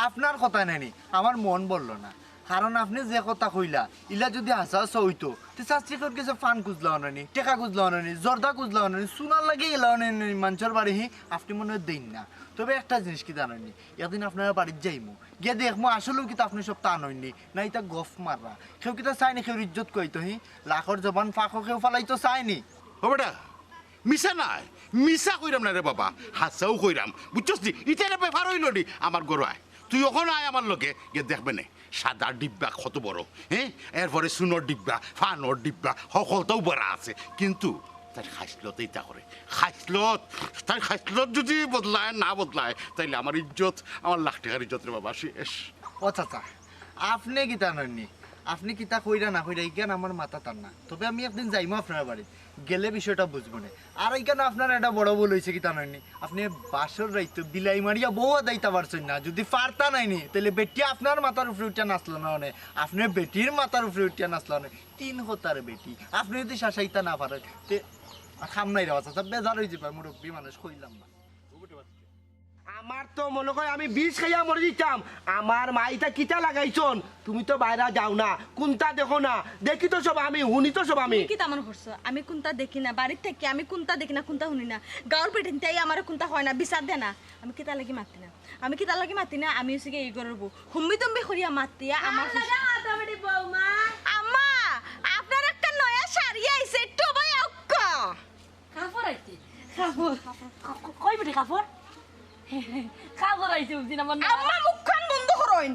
আপনার কথা নায় নি, আমার মন ভরলো না। কারণ আপনে যে কথা কইলা, ইলা যুদি হাছা হাছা অইতো, তে চাচির গেছে পান খুজলা অনানি, টেকা খুজলা অনানি, জর্দা খুজলা অনানি, চুনার লাগি গেলা অনানি মানষর বাড়ি হি, আপনে মনে অয় দেইন না। তবে একটা জিনিস কিতা জানইন নি, একদিন আপনারার বাড়িত যাইমু, গিয়া দেখমু আসলেউ কিতা আপনে সব তা আনইন নি, না ইতা গফ মাররা। কেউ কিতা চায় নি, কেউর ইজ্জত খুয়াইতো হি, লাখর জবান ফাঁকো কেউ ফালাইতো চায় নি। ও বেটা, মিছা নায়, মিছা কইরাম না রে বাবা, হাছাউ কইরাম। বুঝছস নি? ইটা একটা ব্যাপার অইলো নি আমার ঘরো। আয়, তুই অখন আয় আমার লগে, গিয়া দেখবে নে। সাদা ডিব্বা কত বড়, হ্যাঁ? এরপরে চুনর ডিব্বা, পানর ডিব্বা, হকলতাউ ভরা আছে। কিন্তু তার খাইছলত ইতা করে। খাইছলত, তার খাইছলত যুদি বদলায়, না বদলায়, তাইলে আমার ইজ্জত, আমার লাখ টেকার ইজ্জত রে বাবা, শেষ। ও চাচা, আপনে কিতা নইননি? আপনে কিতা কইরা না কইরা, ইখান আমার মাথাত আর না। তবে আমি একদিন যাইমু আপনার বাড়িত, গেলে বিষয়টা বুঝমু নে। আর ইখান আপনার একটা বড় ভুল অইছে, কিতা নইননি? আপনে বাসর রাইতো বিলাই মারিয়া বউ আদাইতা পারছইন না। যুদি পারতা নাইনি, তাইলে বেটি আপনার মাথার উপরে উঠিয়া নাচলো না অনে, আপনে বেটির মাথার উপরে উঠিয়া নাচলো অনে। তিন কথার বেটি, আপনে যুদি শাসাইতা না পারেন, তে আর কাম নাই রে বাচ্চা, বেজার অই যাইবা, মুরব্বি মানুষ, কইলাম না। আমার তো মনে হয় আমি বিষ খাইয়া মরি যাইতাম। আমার মাইটা কিতা লাগাইছন? তুমি তো বাইরা যাও না, কুন্তা দেখো না, দেখি তো সব আমি, হুনি তো সব আমি। তুমি কিতা মনে করছো আমি কুন্তা দেখি না? বাড়িত থাকি আমি কুন্তা দেখি না, কুন্তা হুনি না। গাঁওর বেটিন্তে আমারে কুন্তা কয় না, বিচার দেয় না। আমি কিতা লাগি মাতি না? আমি কিতা লাগি মাতি না? আমি অইছি গিয়া ই ঘরর বউ। হুম্বি তুম্বি করিয়া মাতিয়া আমার লাগা মাতামাতি বৌমা। আম্মা, আপনার একটা নয়া শাড়ি আইছে, একটু ভাই অক্কা। কাপড় আইছে, কাপড়। ক-, ক-, কই বেটি কাপড়? কাপড় আইছে, বুঝছি না, মনে হয়। আম্মা, মুখখান বন্ধ করইন।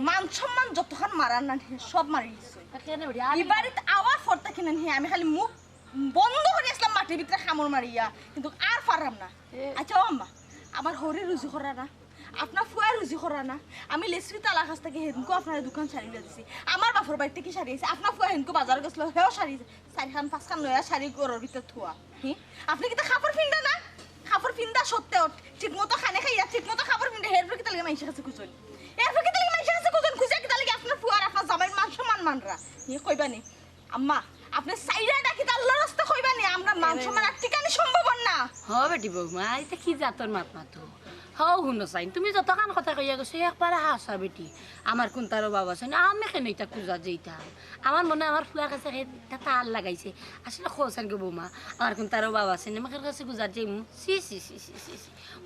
মান সম্মান যতখান মারার না, সব মারি দিছে। কেন বেটি? ই বাড়িত আওয়ার পর থাকি না, আমি খালি মুখ বন্ধ করি আসলাম মাটির ভিতরে কামড় মারিয়া, কিন্তু আর পারলাম না। এ- আচ্ছা, ও আম্মা, আমার হউরে রুজি করা না, আপনার ফুয়ায় রুজি করা না। আমি লেসুরি তালার কাছ থাকি হেদিনকু আপনার দোকান শাড়ি লইয়া দিছি। আমার বাপর বাড়িত থাকি শাড়ি আইছে, আপনার ফুয়া হেদিনকু বাজার গেছিল, হেও শাড়ি চাইরখান পাঁচখান নয়া শাড়ি ঘরর ভিতরে থুয়া। হি? আপনে কিতা কাপড় ফিন্দা না? কাপড় ফিন্দা সত্ত্বেও ঠিকমতো খানি খাইয়া, ঠিকমতো কাপড় ফিন্দা, এরপর কিতা লাগি মাইনষর কাছে খুঁজইন? এরপর কিতা লাগি মাইনষর কাছে খুঁজইন? খুঁজিয়া কিতা লাগি আপনার ফুয়ার, আপনার জামাইর মান সম্মান মাররা? হি, কইবা নি? আম্মা, আপনে চাইরা ডাকি আল্লাহর রাস্তা কইবা নি? আমরা মান সম্মান আর টিকানি সম্ভব না। হ বেটি বৌমা, ইতা কি জাতর মাত মাতো? হও হুনো চাইন, তুমি যতখান কথা কইয়া গেছো, একবারে হাছা বেটি। আমার কুন্তারও বাবা চাইন, আমি কেনে ইতা খুঁজাত যাইতাম? আমার মনে হয় আমার ফুয়ার কাছে হে-, তা তার লাগাইছে। আসলে কও চাইন গো বৌমা, আমার কুন্তারও বাবা চাইন, আমি কার কাছে খুঁজাত যাইমু? ছি, ছি, ছি।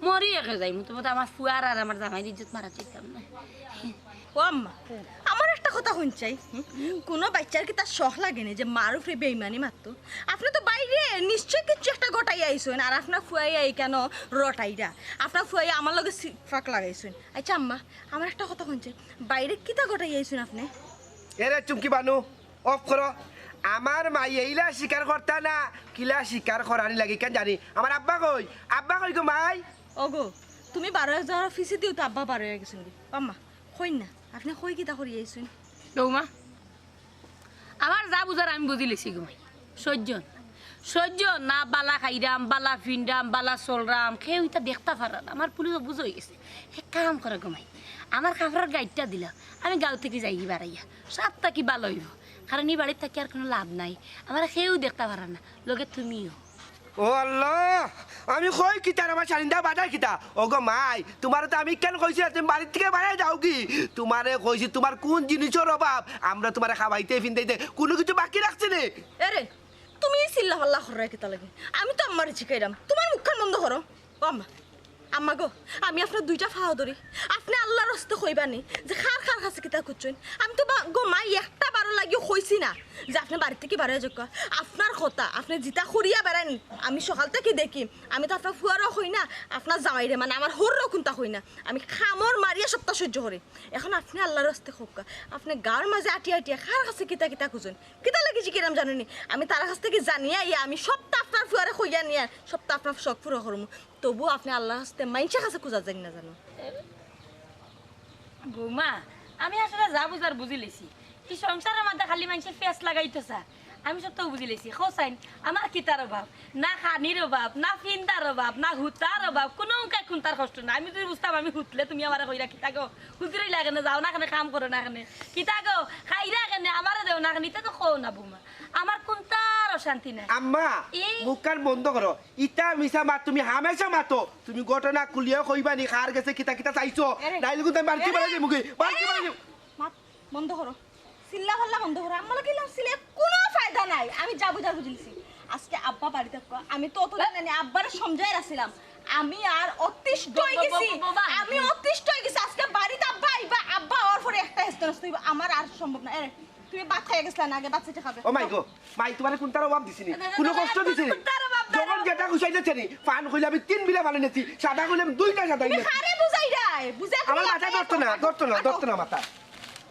মরি একে যাইমু, তবু তো আমার ফুয়ার আর আমার জামাইর ইজ্জত মারা যাইতাম না। ও আম্মা, আমার একটা কথা হুনছাই, হুম? কুনু বাইচ্চার কিতা শখ লাগে নি যে মার উপরে বেইমানি মারতো? আপনে তো বাইরে নিশ্চয় কিচ্ছু একটা ঘটাইয়া আইছইন, আর আপনার ফুয়াইয়া ইখানো রটাইরা। আপনার ফুয়াইয়া আমার লগে সিফাক লাগাইছইন। আচ্ছা আম্মা, আমার একটা কথা হুনছাই, বাইরে কিতা ঘটাইয়া আইছইন আপনে? এরে চুমকি বানু, off করো। আমার মাই এইলা স্বীকার করতা না, কিলা স্বীকার করানি লাগে ইখান জানি। আমার আব্বা কই? আব্বা কই গো মাই? ওগো, তুমি বারো যাওয়ার পিছে দিও তো আব্বা বারো গেছইন গি। আম্মা, কইন না, আপনে কই কিতা করি আইছইন? বৌমা, আমার যা বুঝার আমি বুঝিলিছি গো মাই। সইজ্য না। সইজ্য না, বালা খাইরাম, বালা ফিনরাম, বালা চলরাম, কেউ ইতা দেখতা পাররা না। আমার পুলিশ বুঝ অই গেছে। এক কাম করো গো মাই, আমার কাপড়র গাইডটা দিলাও, আমি গাঁও থাকি যাইগি বারাইয়া, সব থাকি বালা অইবো। কারণ ই বাড়িত থাকি আর কুনু লাভ নাই, আমারে কেউ দেখতা পাররা না, লগে তুমিও। ও আল্লাহ, আমি কই কিতা আর আমার শালিন্দা বাজার কিতা? ওগো মাই, তুমারে তো আমি কেন কইছি না তুমি বাড়ির থাকি বারাই যাওগি? তুমারে কইছি তুমার কুন জিনিসর অভাব, আমরা তুমারে খাওয়াইতে ফিন্দাইতে কুনু কিছু বাকি রাখছি নি। এরে, তুমি চিল্লা ফাল্লা কররায় কিতা লাগি? আমি তো আম্মারে জিকাইরাম, তুমার মুখখান বন্ধ করো। ও আম্মা, আম্মা গো, আমি আপনার দুইটা পাও ধরি, আপনে আল্লাহর রাস্তে কইবা নি যে কার কার কাছে কিতা খুঁজছইন? আমি তো বা-, গো মাই একটা বারো লাগিও কইছি না যে আপনে বাড়ি থাকি বারাই যাউক্কা। আপনার কথা, আপনে যেতা করিয়া বেড়াইন, আমি সকাল থাকি দেখি, আমি তো আপনার ফুয়ারেও কই না, আপনার জামাইরে মানে আমার হউররেও কুন্তা কই না, আমি কামড় মারিয়া সবতা সইজ্য করি। এখন আপনে আল্লাহর রাস্তে কউক্কা, আপনে গাঁওর মাঝে আটিয়া আটিয়া কার কাছে কিতা কিতা খুঁজইন? কিতা লাগি জিকাইরাম জানো নি? আমি তার কাছ থাকি জানিয়া আইয়া আমি সবতা আপনার ফুয়ারে কইয়া নিয়া সবতা আপনার শখ পুরা করমু। তবু আপনে আল্লাহর রাস্তে মাইনষর কাছে খুঁজা যাইন না জানো। বৌমা, আমি আসলে যা বুঝার বুঝিলিছি। ই সংসারর মাঝে খালি মাইনষে ফেস লাগাইতো চায়। আমি সবতা বুঝিলিছি। কও চাইন, আমার কিতার অভাব? না খানির অভাব, না ফিন্দার অভাব, না হুতার অভাব, কুনু উকাই কুন্তার কষ্ট না। আমি যুদি বুঝতাম আমি হুতলে তুমি আমারে কইরা কিতা গো? হুতি রইলা কেনে, যাও না কেনে, কাম করো না কেনে? কিতা গো, খাইরা কেনে, আমারে দেও না কেনে? ইতা তো কও না বৌমা। আমার কুন্তার অশান্তি নাই। আম্মা, এই মুখখান বন্ধ করো। ইতা মিছা মাত তুমি হামেশা মাতো। তুমি ঘটনা খুলিয়া কইবা নি, কার গেছে কিতা কিতা চাইছো? এরে। নাইলে কিন্তু আমি বাড়ি থাকি এরে। বারাই যাইমু গি। বাড়ি থাকি বারাই যাইমু। মাত বন্ধ করো। চিল্লা ফাল্লা বন্ধ করো। আমার লগে ইলা চিল্লাইয়া কুনু ফায়দা নাই। আমি যা বুঝার বুঝিলিছি। আজকে আব্বা বাড়ি থাকবো। আমি তো অতদিন আনি আব্বারে সমঝাইয়া রাখছিলাম। আমি আর অতিষ্ঠ অই গেছি। বাবা, বাবা, বাবা। আমি অতিষ্ঠ অই গেছি। আজকে বাড়িত আব্বা আইবা, আব্বা আওয়ার পরে একটা হেস্তনেস্ত অইবো। আমার আর সম্ভব না। এরে, তুমি ভাত খাইয়া গেছলা না, আগে ভাত চাইটে খাবে। ও মাই গো, মাই তুমারে কুন্তার অভাব দিছি নি? না, না, না, কুনু না, কষ্ট না, দিছি নি? কুন্তার অভাব যখন যেটা খুশাই যাচ্ছে নি, পান কইলে আমি তিন বিলা পানি নিছি, সাদা কইলে আমি দুইটা সাদা তুমি নিছি। কারে বুঝাইরায়? বুঝাই আমার তুমি মাথা ধরতো না, ধরতো না, ধরতো না মাথা।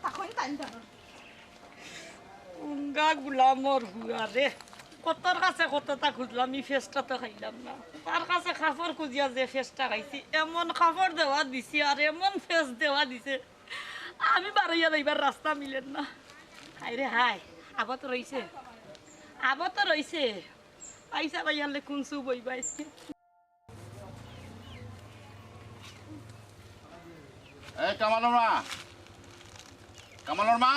তখন তাই ধরো। উঙ্গা গুলামর হুয়া রে। কতর কাছে কতটা খুঁজলাম, ই ফেসটা তো খাইলাম না। তার কাছে কাপড় খুঁজিয়া যে ফেসটা খাইছি, এমন কাপড় দেওয়া দিছি আর এমন ফেস দেওয়া দিছে, আমি বারইয়া যাইবার রাস্তা মিলের না। হায় রে হায়, আবো তো রইছে, আবো তো রইছে। পয়সা পাইয়ালে কোন সুপ অইবা আজকে? এই কামালর মা, কামালর মা।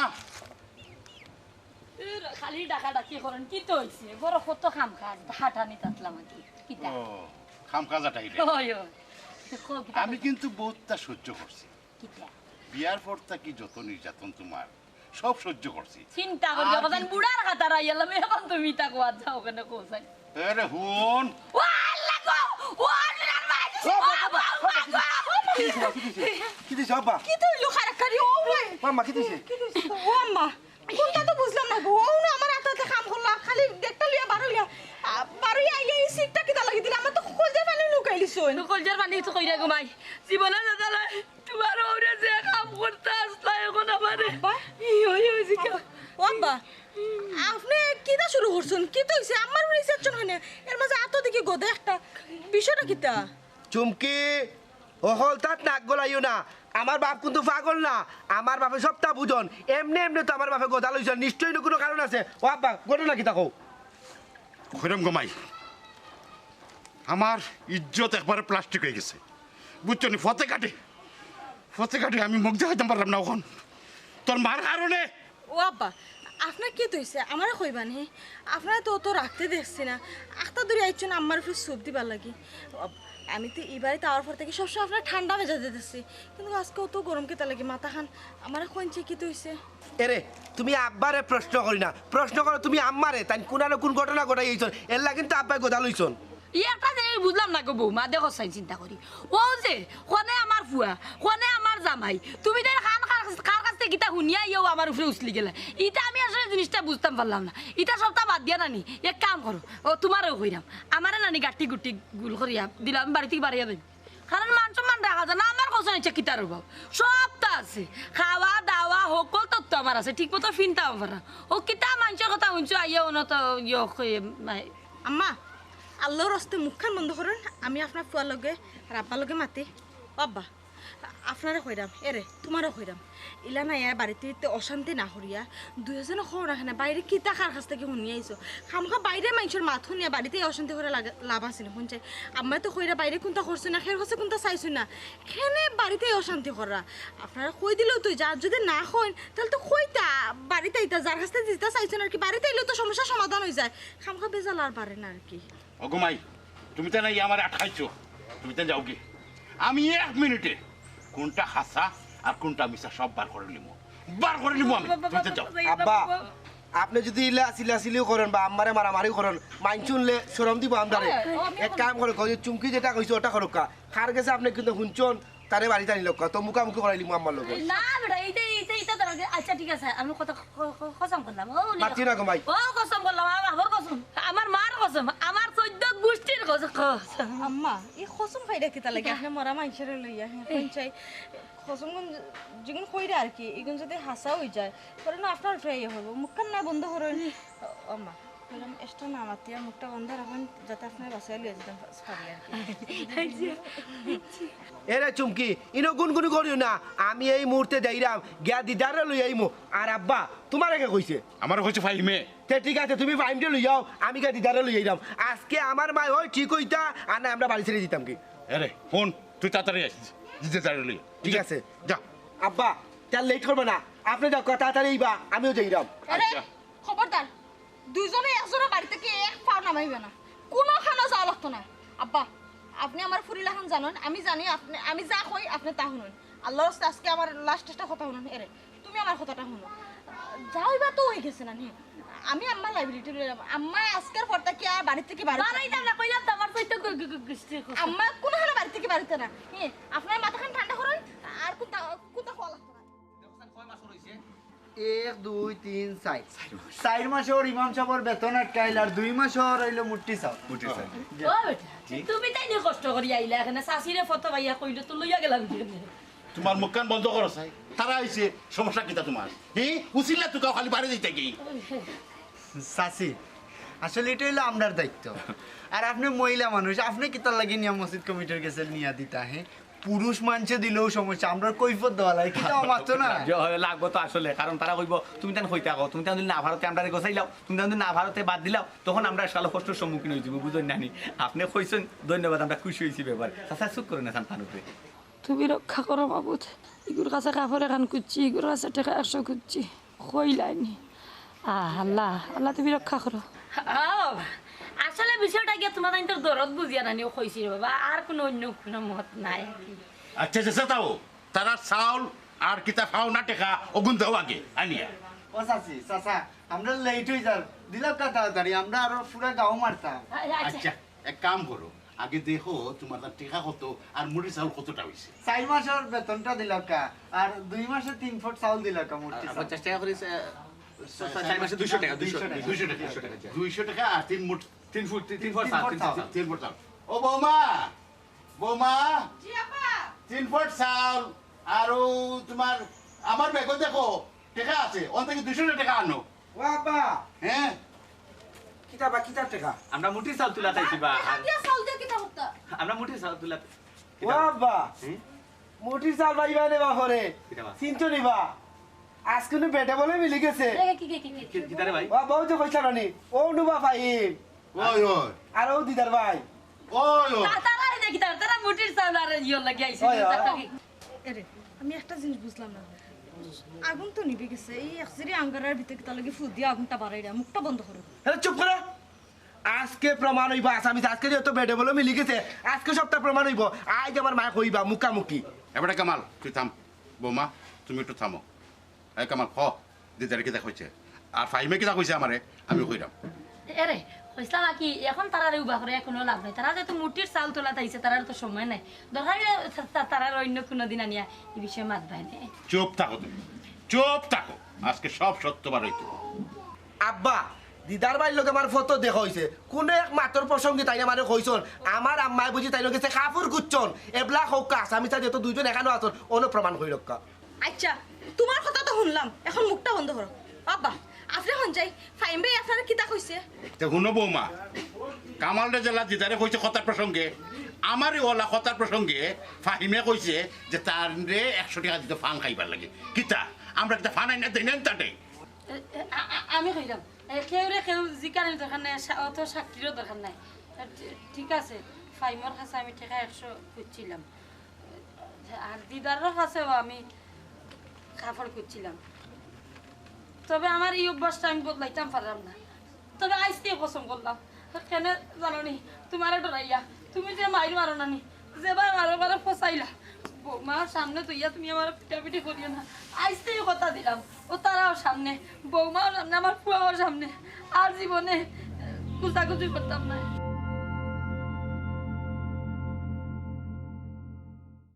এর খালি ডাকাডাকি করেন, কিতা অইছে? ঘরো কত কাম কাজ, হাটানি তাতলাম আর কি। কিতা? ও, কাম কাজ আটাইলে। ওই, ওই। কও, কিতা আমি কইছে? কিন্তু বহুতটা সহ্য করছি। কিতা? বিয়ার পর থাকি যত নির্যাতন তোমার, সব সহ্য করছি। চিন্তা করি আর দেখো, কি জান বুড়ার খাতার আইয়ালাম, এখন তুমি ইতা কোয়াত যাও কেনে কও চাই? আরে হুন। ও আল্লাহ গো, ও আল্লাহ, মাই দিছে, ও বাবা, ও বাবা, ও বাবা। কি দিছে, কি দিছে? কি দিছে, আব্বা? কিতা অইলো খারাপ করি, ও ভাই। মাম্মা, কি দিছে? কি দিছে? ও আম্মা, কোনটা তো বুঝলাম না গো। ও না আমার আতে আতে কাম করলা, খালি দেখটা লইয়া বারইলা। আ, বারইয়া আইয়া ই সিটটা কিতা লাগি দিলা? আমার তো কলজার পানি নুকাইলিছইন। তো কলজার পানি তো কইরা গো মাই। জীবনে দাদা লাই, তোমার ওরে যে কাম করতে আসলা এখন আমারে। আব্বা? ই, ওই, ওই, জিকা। ও আব্বা, আপনে কিতা শুরু করছইন? কিতা অইছে? আমার উপরে ইচ্ছা অয় না। এর মাঝে আতো দেখি গদা একটা। বিষয়টা কিতা? চুমকি, অকলতাত নাক গলাইও না। আমার বাপ কিন্তু পাগল না। আমার বাপে সবটা বুঝইন। এমনে এমনে তো আমার বাপে গদা লইছইন। নিশ্চয়ই না কোনো কারণ আছে। ও আব্বা, ঘটনা কিতা কও? কইরাম গো মাই, আমার ইজ্জত একবারে প্লাস্টিক অই গেছে, বুঝছো নি? পথে ঘাটে, পথে ঘাটে আমি মুখ দেখাইতাম পারলাম না অখন তোর মার কারণে। ও আব্বা, আপনার কিতা অইছে? আমারে কইবা নি? আপনারে তো অত রাখতে দেখছি না। আখতা দূরে আইছইন আম্মার উপরে সুপ দিবার লাগি। ও আব-, আমি তো ই বাড়িত আওয়ার পর থাকি সবসময় আপনারে ঠান্ডা মেজাজে দেখছি, কিন্তু আজকে অত গরম কিতা লাগি? মাথাখান আমারে কইন চাই কিতা অইছে? এরে, তুমি আব্বারে প্রশ্ন করি না, প্রশ্ন করো তুমি আম্মারে। তাইন কুনানো কুন ঘটনা ঘটাই আইছইন, এরলাগি কিন্তু আব্বায় গদা লইছইন। ই একটা জিনিস বুঝলাম না গো বৌমা, দেখো চাইন চিন্তা করি। ও যে, কনে আমার ফুয়া, কনে আমার জামাই, তুমি তাইন কার, কার কাছ থাকি কিতা হুনিয়া ইয়েও আমার উপরে উছলি গেলা। ইটা আমি আসলে জিনিসটা বুঝতাম পারলাম না। ইটা সবটা বাদ দিয়া নানি, এক কাম করো, ও তোমারেও কইরাম, আমারে নানি গাটি গুটি গুল করিয়া দিলাও, আমি বাড়ি থাকি বারইয়া যাইমু। কারণ মান সম্মান রাখা যায় না, আমার কছম ইচ্ছা কিতার অভাব, সবটা আছে, খাওয়া দাওয়া হকলতা তো আমার আছে, ঠিক মতো ফিনতাম পাররাম। ও কিতা মানষর কথা হুনছো, আইয়া অনো তো ইয়ে কই, মাই। আম্মা, আল্লার ওয়াস্তে মুখখান বন্ধ করইন, আমি আপনার ফুয়ার লগে আর আব্বার লগে মাতি। ও আব্বা, আপনারে কইরাম, এরে, তোমারেও কইরাম, ইলা না ইয়া বাড়িত ইতে অশান্তি না করিয়া, দুইওজনে কও না কেনে, বাইরে কিতা কার কাছ থাকি হুনিয়া আইছো? খামখা বাইরে মানষর মাত হুনিয়া বাড়িত অশান্তি করিয়া লাগে-, লাভ আছে নি? হুন চাই, আম্মায় তো কইরা বাইরে কুনতা করছইন না, কের কাছে কুনতা চাইছইন না, কেনে বাড়িত অশান্তি কররা? আপনারা কই দিলেও তো অইযায়, আর যদি না কইন, তাইলে তো কইতা, বাড়িত আইতা, যার কাছ থাকি যেতা চাইছইন আর কি, বাড়িত আইলেও তো সমস্যার সমাধান অইযায়। খামখা বেজাল আর বাড়ে না আর কি। ওগো মাই, তুমি তো নাই আমারে আটকাইছো, তুমি তো যাওগি। আমি এক মিনিটে কুনটা হাছা আর কুনটা মিছা সব বার করিলিমু, বার করিলিমু আমি। তুমি তো যাও। আব্বা, আপনে যুদি ইলা চিল্লাচিল্লিও করইন বা আম্মারে মারামারি করইন, মাইনষে হুনলে শরম দিবো আমরারে। এক কাম করউক্কা, ওই যে চুমকি যেটা কইছে ওটা করউক্কা। কার গেছে আপনে কিন্তু হুনছইন, তারে বাড়িত আনিলউক্কা, তো মুখামুখি করাইলিমু আম্মার লগে। না বেটা, এইটা, এইটা, এইটা তো লাগে। আচ্ছা, ঠিক আছে, আমি কথা, ক-, ক-, কসম করলাম। ও, মাতিও না গো মাই। ও, কসম করলাম, আমার বাবার কসম, আমার মার কসম, আমার চৌদ্দ গুষ্টির কসম, কসম। আম্মা, ই কসম খাইরা কিতা লাগি? আপনে মরা মাইনষরে লইয়া, হ্যাঁ, হুন চাই। কসম গুন যেগুন কইরা আর কি, ইগুন যুদি হাছা অইযায়, পরে না আপনার উপরে ইয়ে অইবো। মুখখান না বন্ধ করইন। ও, আম্মা, কইলাম, extra না মাতিয়া মুখটা বন্ধ রাখইন, যাতে আপনারে বাঁচাইয়া লইয়া যাইতাম পারি আর কি। এরে চুমকি, ইনো গুনগুনি করিও না। আমি এই মুহূর্তে যাইরাম, গিয়া দিদাররে লই আইমু। আর আব্বা, তোমারে কে কইছে? আমারে কইছে ফাহিমে। তে ঠিক আছে, তুমি ফাহিমরে লই আও, আমি গিয়া দিদাররে লই আইরাম। আজকে আমার মায় অয় ঠিক অইতা, আর না আমরা বাড়ি ছাড়ি দিতাম কি। এরে, হুন, তুই তাড়াতাড়ি আইস, দিদাররে লই আ। ঠিক আছে। যা। আব্বা, তে আর late করবা না, আপনে যাউক্কা, তাড়াতাড়ি আইবা, আমিও যাইরাম। আরে, আচ্ছা। খবরদার, দুইজনে একজনর বাড়ি থাকি এক পাও নামাইবা না, কুনুখানো যাওয়া লাগতো না। আব্বা, আপনে আমার ফুরিলাখান জানইন, আমি জানি আপনে, আমি যা কই আপনে তা হুনইন। আল্লার ওয়াস্তে আজকে আমার last একটা কথা হুনইন, এরে, তুমি আমার কথাটা হুনো। যা অইবার তো অই গেছে না নি? আমি আম্মার liability লইলাম। আম্মা আজকের পর থাকি আর বাড়ি থাকি বার অইতা না। বাড়াইতাম না, কইলাম তো আমার চৌদ্দ গু-, গু-, গু-, গুষ্টির কথা। আম্মা কুনুখানো বাড়ি থাকি বার অইতা না। হ্যাঁ, আপনার মাথাখান ঠান্ডা করইন, আর কুনতা, কুনতা কওয়া লাগতো না। দেখো, কয় মাস অইছে? এক, দুই, তিন, চাইর। চাইর মাসর ইমাম সাবর বেতন আটকাইল, আর দুই মাসর অইলো মুট্টি চাউল। মুট্টি চাউল। ও বেটা, জি। তুমি তাইন কষ্ট করি আইলা এখানে, চাচিরে ফটো পাইয়া কইলো তো লইয়া গেলাম কেনে? তুমার মুখখান বন্ধ করো চাই। তারা আইছে, সমস্যা কিতা তুমার? হি, উচিল্লা তুকাও খালি বারে দিতে কি? চাচি, আসলে ইটা অইলো আমরার দায়িত্ব। আর আপনে মহিলা মানুষ, আপনে কিতার লাগি নিয়া মসজিদ কমিটির গেছে নিয়া দিতা, হে? পুরুষ মানষে দিলেও সমস্যা, আমরার কৈফত দেওয়া লাগে, কিতা মাতো না? যে হয়, লাগবো তো আসলে, কারণ তারা কইবো, "তুমি তান কইতা কও, তুমি তান যদি না পারতে আমরারে গছাইলাও, তুমি তান যদি না পারতে বাদ দিলাও, তখন আমরা শালা কষ্টর সম্মুখীন অইযিবো, বুঝইন না নি?" আপনে কইছইন, ধন্যবাদ, আমরা খুশি অইছি ব্যাপার। চাচা, চুপ করইন না, চান কান উপরে। তুমি রক্ষা করো মাবুদ, ইগুর কাছে কাপড় এখান খুঁজছি, ইগুর কাছে টেকা একশো খুঁজছি, কইলাইনি। আহ, আল্লাহ, আল্লাহ, তুমি রক্ষা করো। ও, আসলে বিষয়টা গিয়া তুমার তাইন তোর দরদ বুঝিয়া নানিও কইছি রে বাবা, আর কুনু অইন্য কুনু মত নাই। আচ্ছা, আচ্ছা, তাও তারা চাউল আর কিতা পাও না টেকা, অগুন দেও আগে আনিয়া। ও চাচি, চাচা, আমরা লেট অই যার, দিলাউক্কা তাড়াতাড়ি, আমরা আরো পুরা গাঁও মারতাম। আ-, আচ্ছা। আচ্ছা, এক কাম করো, আগে দেখো তুমার তার টেকা কত আর মুড়ি চাউল কতটা অইছে। চাইর মাসর বেতনটা দিলাউক্কা, আর দুই মাসে তিন ফুট চাউল দিলাউক্কা মুট্টি চাউল। পঞ্চাশ টেকা করি, আহ, চাইর মাসে দুইশো টেকা, দুইশো, দুইশো টেকা। দুইশো টেকা, দুইশো টেকা। দুইশো টেকা আর তিন মুঠ, তিন ফুট, তিন, তিন ফুট তিন চাউল, ফুট তিন ফুট চাউল। চাউল। তিন ফুট চাউল। ও বৌমা, বৌমা, জি আপা। তিন ফুট চাউল, আর ও তুমার, আমার ব্যাগো দেখো, টেকা আছে, অন থাকি দুইশো টেকা আনো। ও আব্বা। হ্যাঁ? কিতা বা, কিতার টেকা? আমরা মুটির চাউল তুলাত আইছি বা। টেকা দিয়া চাউল দিয়া কিতা করতা? আমরা মুটির চাউল তুলাত। ও আব্বা। হুম? মুটির চাউল পাইবা নে বাপরে। কিতা বা? চিনছো নি বা? আজকে নু বেটে বলে মিলি গেছে। এ, কি, কি, কি, কি? কি, কিতা রে ভাই? ও বউ যে কইছলা নি। ও নু বা ফাহিম। ওই, ওই। আর ও দিদার ভাই। ওই, ওই। তা-, তারা এই দেখি, তারা, তারা মুটির চাউল আর ইয়র লাগি আইছে। ওই, ওই। এরে, আমি একটা জিনিস বুঝলাম না। আগুন তো নিভি গেছে, এই এক জিরি আঙ্গারার ভিতরে কিতা লাগি ফু দিয়া আগুনটা বাড়াইরা, মুখটা বন্ধ করো। আরে চুপ করো। আজকে প্রমাণ অইবো, আসামি আজকে যেহেতু বেটে বলে মিলি গেছে, আজকে সবটা প্রমাণ অইবো। আইজ আমার মায়ে কইবা মুখামুখি। এবারে কামাল, তুই থাম। বৌমা, তুমি একটু থামো। এই কামাল, ক, দিদারে কিতা কইছে? আর ফাহিমে কিতা কইছে আমারে, আমি কইরাম। এরে, কইছলাম আর কি, এখন তারারে উবা করে কুনু লাভ নাই। তারা যেহেতু মুটির চাউল তুলাত আইছে, তারার তো সময় নাই। দরকার অইলে তা-, তা-, তারার অইন্য কুনু দিন আনিয়া ই বিষয়ে মাতবায় নে। চুপ থাকো তুমি, চুপ থাকো। আজকে সব সত্য বার অইতো। আব্বা, দিদার ভাইর লগে আমার ফটো দেখা অইছে। কুনু এক মাতর প্রসঙ্গে তাইন আমারে কইছইন, আমার আম্মায় বুঝি তাইন গেছে কাপড় খুঁজছইন। এবলা কউক্কা, আসামি সাথে তো দুইজন এখানো আছইন, অনো প্রমাণ করি রউক্কা। আচ্ছা, তুমার কথা তো হুনলাম, এখন মুখটা বন্ধ করো। আব্বা, আপনে হন যাই, ফাহিম ভাই আপনারে কিতা কইছে? তে হুনো বৌমা, কামালরে যেলা দিদারে কইছে কথার প্রসঙ্গে, আমারে অলা কথার প্রসঙ্গে ফাহিমে কইছে যে তানরে একশো টেকা দিতো পান খাইবার লাগি। কিতা? আমরা কিতা পান আইনা দেই না তারে? এ, এ, আ-, আ-, আমি কইরাম, এ, কেউরে কেউ জিকানির দরকার নাই, সা-, অত সাক্ষীরও দরকার নাই। এ, ঠি-, ঠিক আছে, ফাহিমর কাছে আমি টেকা একশো খুঁজছিলাম। আর দিদারর কাছেও আমি কাপড় খুঁজছিলাম। তবে আমার ই অভ্যাসটা আমি বদলাইতাম পাররাম না। তবে আইজ থাকি কসম করলাম, কেনে জানো নি, তুমারে ডরাইয়া, তুমি যে মাইর মারো না নি, যেবায় মারো মারো ফসাইলা, বৌমার সামনে থইয়া তুমি আমারে পিটাপিটি করিও না। আইজ থাকি কথা দিলাম, ও তারাও সামনে, বৌমাও সামনে, আমার ফুয়াও সামনে, আর জীবনে কুচাকুচি করতাম না।